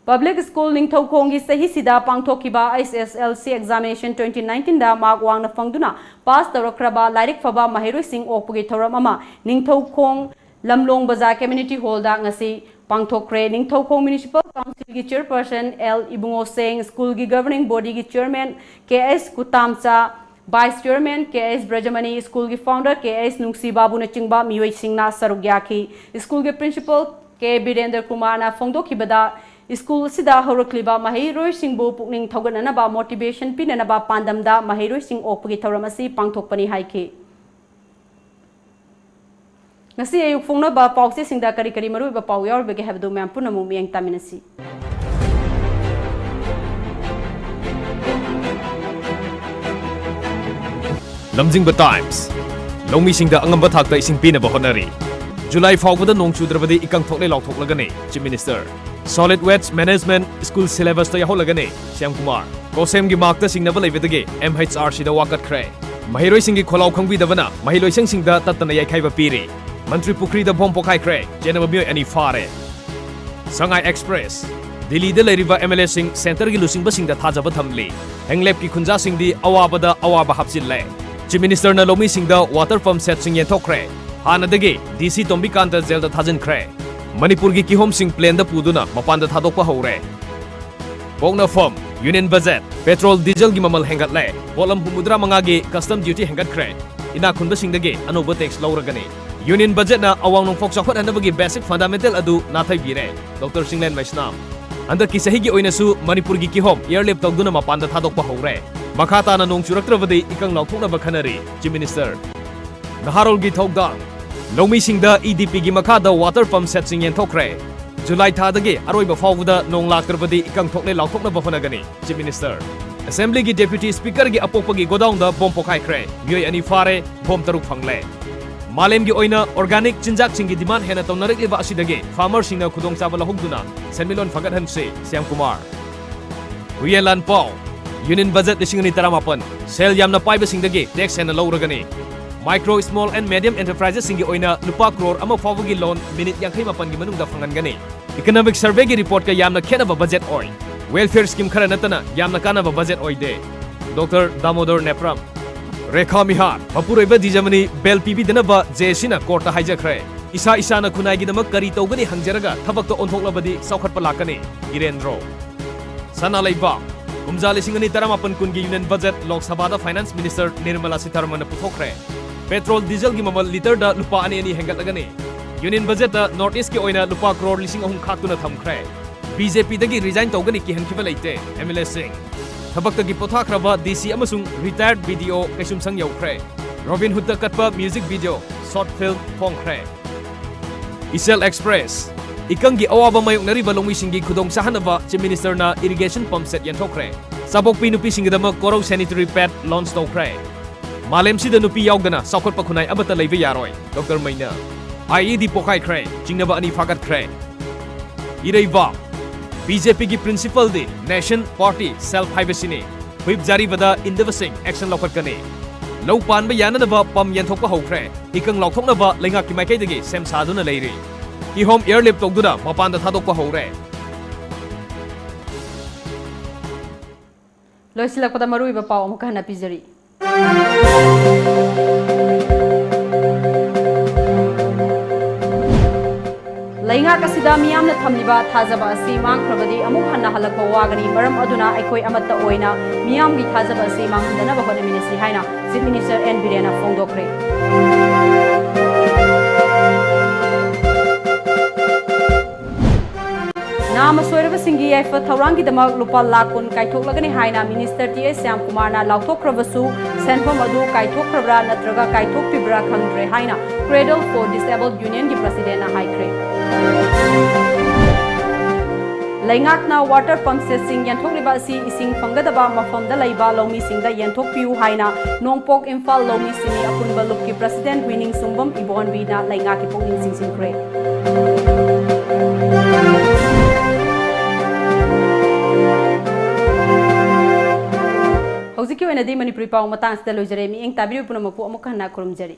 ꯄꯕ꯭ꯂꯤꯛ ꯁ꯭ꯀꯨꯜ ꯅꯤꯡꯊꯧꯈꯣꯡꯒꯤ ꯆꯍꯤꯁꯤꯗ ꯄꯥꯡꯊꯣꯛꯈꯤꯕ H S L C examination twenty ꯅꯥꯏꯟꯇꯤꯟꯗ ꯃꯥꯔꯛ ꯋꯥꯡꯅ ꯐꯪꯗꯨꯅ ꯄꯥꯁ ꯇꯧꯔꯛꯈ꯭ꯔꯕ ꯂꯥꯏꯔꯤꯛ ꯐꯕ ꯃꯍꯩꯔꯣꯏꯁꯤꯡ ꯑꯣꯛꯄꯒꯤ ꯊꯧꯔꯝ ꯑꯃ ꯅꯤꯡꯊꯧꯈꯣꯡ ꯂꯝꯂꯣꯡ ꯕꯖꯥꯔ ꯀꯝꯃ꯭ꯌꯨꯅꯤꯇꯤ ꯍꯣꯜꯗ ꯉꯁꯤ ꯄꯥꯡꯊꯣꯛꯈ꯭ꯔꯦ꯫ ꯅꯤꯡꯊꯧꯈꯣꯡ ꯃ꯭ꯌꯨꯅꯤꯁꯤꯄꯥꯜ ꯀꯥꯎꯟꯁꯤꯜꯒꯤ ꯆꯤꯌꯔꯄꯔꯁꯟ ꯑꯦꯜ ꯏꯕꯨꯡꯉꯣ ꯁꯦꯡ, ꯁ꯭ꯀꯨꯜꯒꯤ ꯒꯕꯔꯅꯤꯡ ꯕꯣꯗꯤꯒꯤ ꯆꯤꯌꯔꯃꯦꯟ ꯀꯦ ꯑꯩꯆ ꯀꯨꯇꯥꯝꯆꯥ, ꯚꯥꯏꯁ ꯆꯤꯌꯔꯃꯦꯟ ꯀꯦ ꯑꯩꯆ ꯕ꯭ꯔꯖꯃꯅꯤ, ꯁ꯭ꯀꯨꯜꯒꯤ ꯐꯥꯎꯟꯗꯔ ꯀꯦ ꯑꯩꯆ ꯅꯨꯡꯁꯤꯕꯥꯕꯨꯅꯆꯤꯡꯕ ꯃꯤꯑꯣꯏꯁꯤꯡꯅ ꯁꯔꯨꯛ ꯌꯥꯈꯤ꯫ ꯁ꯭ꯀꯨꯜꯒꯤ ꯄ꯭ꯔꯤꯟꯁꯤꯄꯜ ꯀꯦ ꯕꯤꯔꯦꯟꯗ꯭ꯔ ꯀꯨꯃꯥꯔꯅ ꯐꯣꯡꯗꯣꯛꯈꯤꯕꯗ, ꯁ꯭ꯀꯨꯜ ꯑꯁꯤꯗ ꯍꯧꯔꯛꯂꯤꯕ ꯃꯍꯩꯔꯣꯏꯁꯤꯡꯕꯨ ꯄꯨꯛꯅꯤꯡ ꯊꯧꯒꯠꯅꯅꯕ, ꯃꯣꯇꯤꯚꯦꯁꯟ ꯄꯤꯅꯅꯕ ꯄꯥꯟꯗꯝꯗ ꯃꯍꯩꯔꯣꯏꯁꯤꯡ ꯑꯣꯛꯄꯒꯤ ꯊꯧꯔꯝ ꯑꯁꯤ ꯄꯥꯡꯊꯣꯛꯄꯅꯤ ꯍꯥꯏꯈꯤ꯫ ꯉꯁꯤ ꯑꯌꯨꯛ ꯐꯣꯡꯅꯕ ꯄꯥꯎꯆꯦꯁꯤꯡꯗ ꯀꯔꯤ ꯀꯔꯤ ꯃꯔꯨꯑꯣꯏꯕ ꯄꯥꯎ ꯌꯥꯎꯔꯤꯕꯒꯦ ꯍꯥꯏꯕꯗꯨ ꯃꯌꯥꯝ ꯄꯨꯟꯅ ꯑꯃꯨꯛ ꯃꯤꯠꯌꯦꯡ ꯇꯥꯃꯤꯟꯅꯁꯤ꯫ ꯂꯝꯖꯤꯡꯕ ꯇꯥꯏꯝꯁ꯫ ꯂꯧꯃꯤꯁꯤꯡꯗ ꯑꯉꯝꯕ ꯊꯥꯛꯇ ꯏꯁꯤꯡ ꯄꯤꯅꯕ ꯍꯣꯠꯅꯔꯤ꯫ ꯖꯨꯂꯥꯏ ꯐꯥꯎꯕꯗ ꯅꯣꯡ ꯆꯨꯗ꯭ꯔꯕꯗꯤ ꯏꯀꯪ ꯊꯣꯛꯂꯦ ꯂꯥꯎꯊꯣꯛꯂꯒꯅꯤ, chief minister. Solid waste management school ꯁꯤꯂꯦꯕꯁꯇ ꯌꯥꯎꯍꯜꯂꯒꯅꯤ, ꯁ꯭ꯌꯥꯝ ꯀꯨꯃꯥꯔ꯫ ꯀꯣꯁꯦꯝꯒꯤ ꯃꯥꯔꯛꯇ ꯁꯤꯡꯅꯕ ꯂꯩꯕꯗꯒꯤ ꯑꯦꯝ ꯑꯩꯆ ꯑꯥꯔ ꯁꯤꯗ ꯋꯥꯀꯠꯈ꯭ꯔꯦ꯫ ꯃꯍꯩꯔꯣꯏꯁꯤꯡꯒꯤ ꯈꯣꯜꯂꯥꯎ ꯈꯪꯕꯤꯗꯕꯅ ꯃꯍꯩꯂꯣꯏꯁꯪꯁꯤꯡꯗ ꯇꯠꯇꯅ ꯌꯥꯏꯈꯥꯏꯕ ꯄꯤꯔꯤ꯫ ꯃꯟꯇ꯭ꯔꯤ ꯄꯨꯈ꯭ꯔꯤꯗ ꯕꯣꯝ ꯄꯣꯈꯥꯏꯈ꯭ꯔꯦ, ꯆꯦꯟꯅꯕ ꯃꯤꯑꯣꯏ ꯑꯅꯤ ꯐꯥꯔꯦ꯫ ꯁꯉꯥꯏ ꯑꯦꯛꯁꯄ꯭ꯔꯦꯁ꯫ ꯗꯤꯜꯂꯤꯗ ꯂꯩꯔꯤꯕ ꯑꯦꯝ ꯑꯦꯜ ꯑꯦꯁꯤꯡ ꯁꯦꯟꯇꯔꯒꯤ ꯂꯨꯆꯤꯡꯕꯁꯤꯡꯗ ꯊꯥꯖꯕ ꯊꯝꯂꯤ꯫ ꯍꯦꯡꯂꯦꯞꯀꯤ ꯈꯨꯟꯖꯥꯁꯤꯡꯗꯤ ꯑꯋꯥꯕꯗ ꯑꯋꯥꯕ ꯍꯥꯞꯆꯤꯜꯂꯦ꯫ ꯆꯤꯐ ꯃꯤꯅꯤꯁꯇꯔꯅ ꯂꯧꯃꯤꯁꯤꯡꯗ ꯋꯥꯇꯔ ꯄꯝꯞ ꯁꯦꯠꯁꯤꯡ ꯌꯦꯟꯊꯣꯛꯈ꯭ꯔꯦ꯫ ꯍꯥꯟꯅꯗꯒꯤ ꯗꯤ ꯁꯤ ꯇꯣꯝꯕꯤꯀꯥꯟꯇ ꯖꯦꯜꯗ ꯊꯥꯖꯤꯟꯈ꯭ꯔꯦ꯫ ꯃꯅꯤꯄꯨꯔꯒꯤ ꯀꯤꯍꯣꯝꯁꯤꯡ ꯄ꯭ꯂꯦꯟꯗ ꯄꯨꯗꯨꯅ ꯃꯄꯥꯟꯗ ꯊꯥꯗꯣꯛꯄ ꯍꯧꯔꯦ꯫ ꯄꯣꯛꯅꯐꯝ, ꯌꯨꯅꯤꯌꯟ ꯕꯖꯦꯠ, ꯄꯦꯇ꯭ꯔꯣꯜ ꯗꯤꯖꯜꯒꯤ ꯃꯃꯜ ꯍꯦꯟꯒꯠꯂꯦ, ꯄꯣꯠꯂꯝ ꯍꯨꯝꯐꯨꯇꯔꯥ ꯃꯉꯥꯒꯤ ꯀꯁꯇꯝ ꯗ꯭ꯌꯨꯇꯤ ꯍꯦꯟꯒꯠꯈ꯭ꯔꯦ, ꯏꯅꯥꯛ ꯈꯨꯟꯕꯁꯤꯡꯗꯒꯤ ꯑꯅꯧꯕ ꯇꯦꯛꯁ ꯂꯧꯔꯒꯅꯤ꯫ ꯌꯨꯅꯤꯌꯟ ꯕꯖꯦꯠꯅ ꯑꯋꯥꯡ ꯅꯣꯡꯄꯣꯛ ꯆꯥꯎꯈꯠꯍꯟꯅꯕꯒꯤ ꯕꯦꯁꯤꯛ ꯐꯟꯗꯥꯃꯦꯟꯇꯦꯜ ꯑꯗꯨ ꯅꯥꯊꯩꯕꯤꯔꯦ꯫ ꯗꯣꯛꯇꯔ ꯆꯤꯡꯂꯦꯟ ꯃꯩꯁꯅꯥꯝ꯫ ꯍꯟꯗꯛꯀꯤ ꯆꯍꯤꯒꯤ ꯑꯣꯏꯅꯁꯨ ꯃꯅꯤꯄꯨꯔꯒꯤ ꯀꯤꯍꯣꯝ ꯑꯦꯌꯔꯂꯤꯐ ꯇꯧꯗꯨꯅ ꯃꯄꯥꯟꯗ ꯊꯥꯗꯣꯛꯄ ꯍꯧꯔꯦ꯫ ꯃꯈꯥ ꯇꯥꯅ ꯅꯣꯡ ꯆꯨꯔꯛꯇ꯭ꯔꯕꯗꯤ ꯏꯀꯪ ꯂꯥꯎꯊꯣꯛꯅꯕ ꯈꯟꯅꯔꯤ, ꯆꯤꯐ ꯃꯤꯅꯤꯁꯇꯔ꯫ ꯅꯍꯥꯔꯣꯜꯒꯤ ꯊꯧꯗꯥꯡ꯫ ꯂꯧꯃꯤꯁꯤꯡꯗ ꯏ ꯗꯤ ꯄꯤꯒꯤ ꯃꯈꯥꯗ ꯋꯥꯇꯔ ꯄꯝꯞ ꯁꯦꯠꯁꯤꯡ ꯌꯦꯟꯊꯣꯛꯈ꯭ꯔꯦ꯫ ꯖꯨꯂꯥꯏ ꯊꯥꯗꯒꯤ ꯑꯔꯣꯏꯕ ꯐꯥꯎꯕꯗ ꯅꯣꯡ ꯂꯥꯛꯇ꯭ꯔꯕꯗꯤ ꯏꯀꯪ ꯊꯣꯛꯂꯦ ꯂꯥꯎꯊꯣꯛꯅꯕ ꯍꯣꯠꯅꯒꯅꯤ, Chief Minister꯫ Assemblyꯒꯤ Deputy Speakerꯒꯤ ꯑꯄꯣꯛꯄꯒꯤ ꯒꯣꯗꯥꯎꯟꯗ ꯕꯣꯝ ꯄꯣꯈꯥꯏꯈ꯭ꯔꯦ, ꯃꯤꯑꯣꯏ ꯑꯅꯤ ꯐꯥꯔꯦ, ꯕꯣꯝ ꯇꯔꯨꯛ ꯐꯪꯂꯦ꯫ ꯃꯥꯂꯦꯝꯒꯤ ꯑꯣꯏꯅ organic ꯆꯤꯟꯖꯥꯛꯁꯤꯡꯒꯤ demand ꯍꯦꯟꯅ ꯇꯧꯅꯔꯛꯂꯤꯕ ꯑꯁꯤꯗꯒꯤ farmerꯁꯤꯡꯅ ꯈꯨꯗꯣꯡꯆꯥꯕ ꯂꯧꯍꯧꯗꯨꯅ ꯁꯦꯟꯃꯤꯠꯂꯣꯟ ꯐꯒꯠꯍꯟꯁꯤ, ꯁ꯭ꯌꯥꯝ ꯀꯨꯃꯥꯔ꯫ ꯍꯨꯏꯌꯦꯟ ꯂꯥꯟ ꯄꯥꯎ꯫ Union Budget ꯂꯤꯁꯤꯡ ꯑꯅꯤ ꯇꯔꯥꯃꯥꯄꯟ, ꯁꯦꯜ ꯌꯥꯝꯅ ꯄꯥꯏꯕꯁꯤꯡꯗꯒꯤ tax ꯍꯦꯟꯅ ꯂꯧꯔꯒꯅꯤ꯫ Micro, Small and Medium Enterprisesꯁꯤꯡꯒꯤ ꯑꯣꯏꯅ ꯂꯨꯄꯥ ꯀ꯭ꯔꯣꯔ ꯑꯃ ꯐꯥꯎꯕꯒꯤ loan ꯃꯤꯅꯤꯠ ꯌꯥꯡꯈꯩ ꯃꯥꯄꯟꯒꯤ ꯃꯅꯨꯡꯗ ꯐꯪꯍꯟꯒꯅꯤ꯫ Economic Surveyꯒꯤ reportꯀ ꯌꯥꯝꯅ ꯈꯦꯠꯅꯕ budget ꯑꯣꯏ꯫ Welfare scheme ꯈꯔ ꯅꯠꯇꯅ ꯌꯥꯝꯅ ꯀꯥꯟꯅꯕ budget ꯑꯣꯏꯗꯦ꯫ ꯗꯣꯛꯇꯔ ꯗꯥꯃꯣꯗꯣꯔ ꯅꯦꯄ꯭ꯔꯝ꯫ ꯔꯦꯈꯥ ꯃꯤꯍꯥꯔ, ꯃꯄꯨꯔꯣꯏꯕ ꯗꯤꯖꯃꯅꯤ bail ꯄꯤꯕꯤꯗꯅꯕ JACꯅ courtꯇ ꯍꯥꯏꯖꯈ꯭ꯔꯦ꯫ ꯏꯁꯥ ꯏꯁꯥꯅ ꯈꯨꯟꯅꯥꯏꯒꯤꯗꯃꯛ ꯀꯔꯤ ꯇꯧꯒꯅꯤ ꯍꯪꯖꯔꯒ ꯊꯕꯛꯇ ꯑꯣꯟꯊꯣꯛꯂꯕꯗꯤ ꯆꯥꯎꯈꯠꯄ ꯂꯥꯛꯀꯅꯤ, ꯏꯔꯦꯟꯗ꯭ꯔꯣ꯫ ꯁꯅꯥ ꯂꯩꯕꯥꯛ꯫ ꯀꯨꯝꯖꯥ ꯂꯤꯁꯤꯡ ꯑꯅꯤ ꯇꯔꯥꯃꯥꯄꯟ ꯀꯨꯟꯒꯤ Union Budget ꯂꯣꯛ ꯁꯚꯥꯗ Finance Minister ꯅꯤꯔꯃꯂꯥ ꯁꯤꯇꯥꯔꯃꯟꯅ ꯄꯨꯊꯣꯛꯈ꯭ꯔꯦ꯫ Petrol, dieselꯒꯤ ꯃꯃꯜ ꯂꯤꯇꯔꯗ ꯂꯨꯄꯥ ꯑꯅꯤ ꯑꯅꯤ ꯍꯦꯟꯒꯠꯂꯒꯅꯤ꯫ Union Budgetꯇ North Eastꯀꯤ ꯑꯣꯏꯅ ꯂꯨꯄꯥ ꯀ꯭ꯔꯣꯔ ꯂꯤꯁꯤꯡ ꯑꯍꯨꯝ ꯈꯥꯛꯇꯨꯅ ꯊꯝꯈ꯭ꯔꯦ꯫ BJPꯗꯒꯤ resign ꯇꯧꯒꯅꯤ ꯀꯤꯍꯟꯈꯤꯕ ꯂꯩꯇꯦ, MLAꯁꯤꯡ꯫ ꯊꯕꯛꯇꯒꯤ ꯄꯣꯊꯥꯈ꯭ꯔꯕ DC ꯑꯃꯁꯨꯡ retired BDO ꯀꯩꯁꯨꯝꯁꯪ ꯌꯧꯈ꯭ꯔꯦ꯫ Robinhoodꯇ ꯀꯠꯄ music video, short film ꯐꯣꯡꯈ꯭ꯔꯦ꯫ ꯏꯆꯦꯜ Express꯫ ꯏꯀꯪꯒꯤ ꯑꯋꯥꯕ ꯃꯥꯌꯣꯛꯅꯔꯤꯕ ꯂꯧꯃꯤꯁꯤꯡꯒꯤ ꯈꯨꯗꯣꯡ ꯆꯥꯍꯟꯅꯕ Chief Ministerꯅ irrigation pump set ꯌꯦꯟꯊꯣꯛꯈ꯭ꯔꯦ꯫ ꯆꯥꯕꯣꯛꯄꯤ ꯅꯨꯄꯤꯁꯤꯡꯒꯤꯗꯃꯛ ꯀꯣꯔꯧ sanitary pad launch ꯇꯧꯈ꯭ꯔꯦ꯫ ꯃꯥꯂꯦꯝꯁꯤꯗ ꯅꯨꯄꯤ ꯌꯥꯎꯗꯅ ꯆꯥꯎꯈꯠꯄ ꯈꯨꯟꯅꯥꯏ ꯑꯃꯠꯇ ꯂꯩꯕ ꯌꯥꯔꯣꯏ, ꯗꯣꯛꯇꯔ ꯃꯩꯅ꯫ IED ꯄꯣꯈꯥꯏꯈ꯭ꯔꯦ, ꯆꯤꯡꯅꯕ ꯑꯅꯤ ꯐꯥꯒꯠꯈ꯭ꯔꯦ꯫ ꯏꯔꯩꯕꯥꯛ꯫ BJPꯒꯤ principleꯗꯤ nation, party, self ꯍꯥꯏꯕꯁꯤꯅꯤ꯫ Whip ꯖꯥꯔꯤꯕꯗ ꯏꯟꯗꯕꯁꯤꯡ action ꯂꯧꯈꯠꯀꯅꯤ꯫ ꯂꯧ ꯄꯥꯟꯕ ꯌꯥꯅꯅꯕ pump ꯌꯦꯟꯊꯣꯛꯄ ꯍꯧꯈ꯭ꯔꯦ꯫ ꯏꯀꯪ ꯂꯥꯎꯊꯣꯛꯅꯕ ꯂꯩꯉꯥꯛꯀꯤ ꯃꯥꯏꯀꯩꯗꯒꯤ ꯁꯦꯝ ꯁꯥꯗꯨꯅ ꯂꯩꯔꯤ꯫ ꯀꯤꯍꯣꯝ airlift ꯇꯧꯗꯨꯅ ꯃꯄꯥꯟꯗ ꯊꯥꯗꯣꯛꯄ ꯍꯧꯔꯦ꯫ ꯂꯣꯏꯁꯤꯜꯂꯛꯄꯗ ꯃꯔꯨꯑꯣꯏꯕ ꯄꯥꯎ ꯑꯃꯨꯛꯀ ꯍꯟꯅ ꯄꯤꯖꯔꯤ꯫ ꯂꯩꯉꯥꯛ ꯑꯁꯤꯗ ꯃꯤꯌꯥꯝꯅ ꯊꯝꯂꯤꯕ ꯊꯥꯖꯕ ꯑꯁꯤ ꯃꯥꯡꯈ꯭ꯔꯕꯗꯤ ꯑꯃꯨꯛ ꯍꯟꯅ ꯍꯜꯂꯛꯄ ꯋꯥꯒꯅꯤ꯫ ꯃꯔꯝ ꯑꯗꯨꯅ ꯑꯩꯈꯣꯏ ꯑꯃꯠꯇ ꯑꯣꯏꯅ ꯃꯤꯌꯥꯝꯒꯤ ꯊꯥꯖꯕ ꯑꯁꯤ ꯃꯥꯡꯍꯟꯗꯅꯕ ꯍꯣꯠꯅꯃꯤꯟꯅꯁꯤ ꯍꯥꯏꯅ Chief Minister N ꯕꯤꯔꯦꯟꯅ ꯐꯣꯡꯗꯣꯛꯈ꯭ꯔꯦ꯫ ꯅꯥꯃ ꯁꯣꯏꯔꯕꯁꯤꯡꯒꯤ ꯌꯥꯏꯐ ꯊꯧꯔꯥꯡꯒꯤꯗꯃꯛ ꯂꯨꯄꯥ ꯂꯥꯈ ꯀꯨꯟ ꯀꯥꯏꯊꯣꯛꯂꯒꯅꯤ ꯍꯥꯏꯅ Minister ꯇꯤ ꯑꯦꯁ ꯁ꯭ꯌꯥꯝꯀꯨꯃꯥꯔꯅ ꯂꯥꯎꯊꯣꯛꯈ꯭ꯔꯕꯁꯨ, ꯁꯦꯟꯐꯝ ꯑꯗꯨ ꯀꯥꯏꯊꯣꯛꯈ꯭ꯔꯕ꯭ꯔꯥ ꯅꯠꯇ꯭ꯔꯒ ꯀꯥꯏꯊꯣꯛꯄꯤꯕ꯭ꯔꯥ ꯈꯪꯗ꯭ꯔꯦ ꯍꯥꯏꯅ Cradle for Disabled Unionꯒꯤ Presidentꯅ ꯍꯥꯏꯈ꯭ꯔꯦ꯫ ꯂꯩꯉꯥꯛꯅ water pump setꯁꯤꯡ ꯌꯦꯟꯊꯣꯛꯂꯤꯕ ꯑꯁꯤ ꯏꯁꯤꯡ ꯐꯪꯒꯗꯕ ꯃꯐꯝꯗ ꯂꯩꯕ ꯂꯧꯃꯤꯁꯤꯡꯗ ꯌꯦꯟꯊꯣꯛꯄꯤꯌꯨ ꯍꯥꯏꯅ ꯅꯣꯡꯄꯣꯛ ꯏꯝꯐꯥꯜ ꯂꯧꯃꯤ ꯁꯤꯃꯤ ꯑꯄꯨꯟꯕ ꯂꯨꯞꯀꯤ president ꯍꯨꯏꯅꯤꯡ ꯁꯨꯝꯕꯝ ꯏꯕꯣꯍꯟꯕꯤꯅ ꯂꯩꯉꯥꯛꯀꯤ ꯄꯨꯛꯅꯤꯡ ꯆꯤꯡꯁꯤꯟꯈ꯭ꯔꯦ꯫ ꯍꯧꯖꯤꯛꯀꯤ ꯑꯣꯏꯅꯗꯤ ꯃꯅꯤꯄꯨꯔꯤ ꯄꯥꯎ ꯃꯇꯥꯡ ꯑꯁꯤꯗ ꯂꯣꯏꯖꯔꯦ꯫ ꯃꯤꯠꯌꯦꯡ ꯇꯥꯕꯤꯔꯤꯕ ꯄꯨꯝꯅꯃꯛꯄꯨ ꯑꯃꯨꯛ ꯍꯟꯅ ꯈꯨꯔꯨꯝꯖꯔꯤ꯫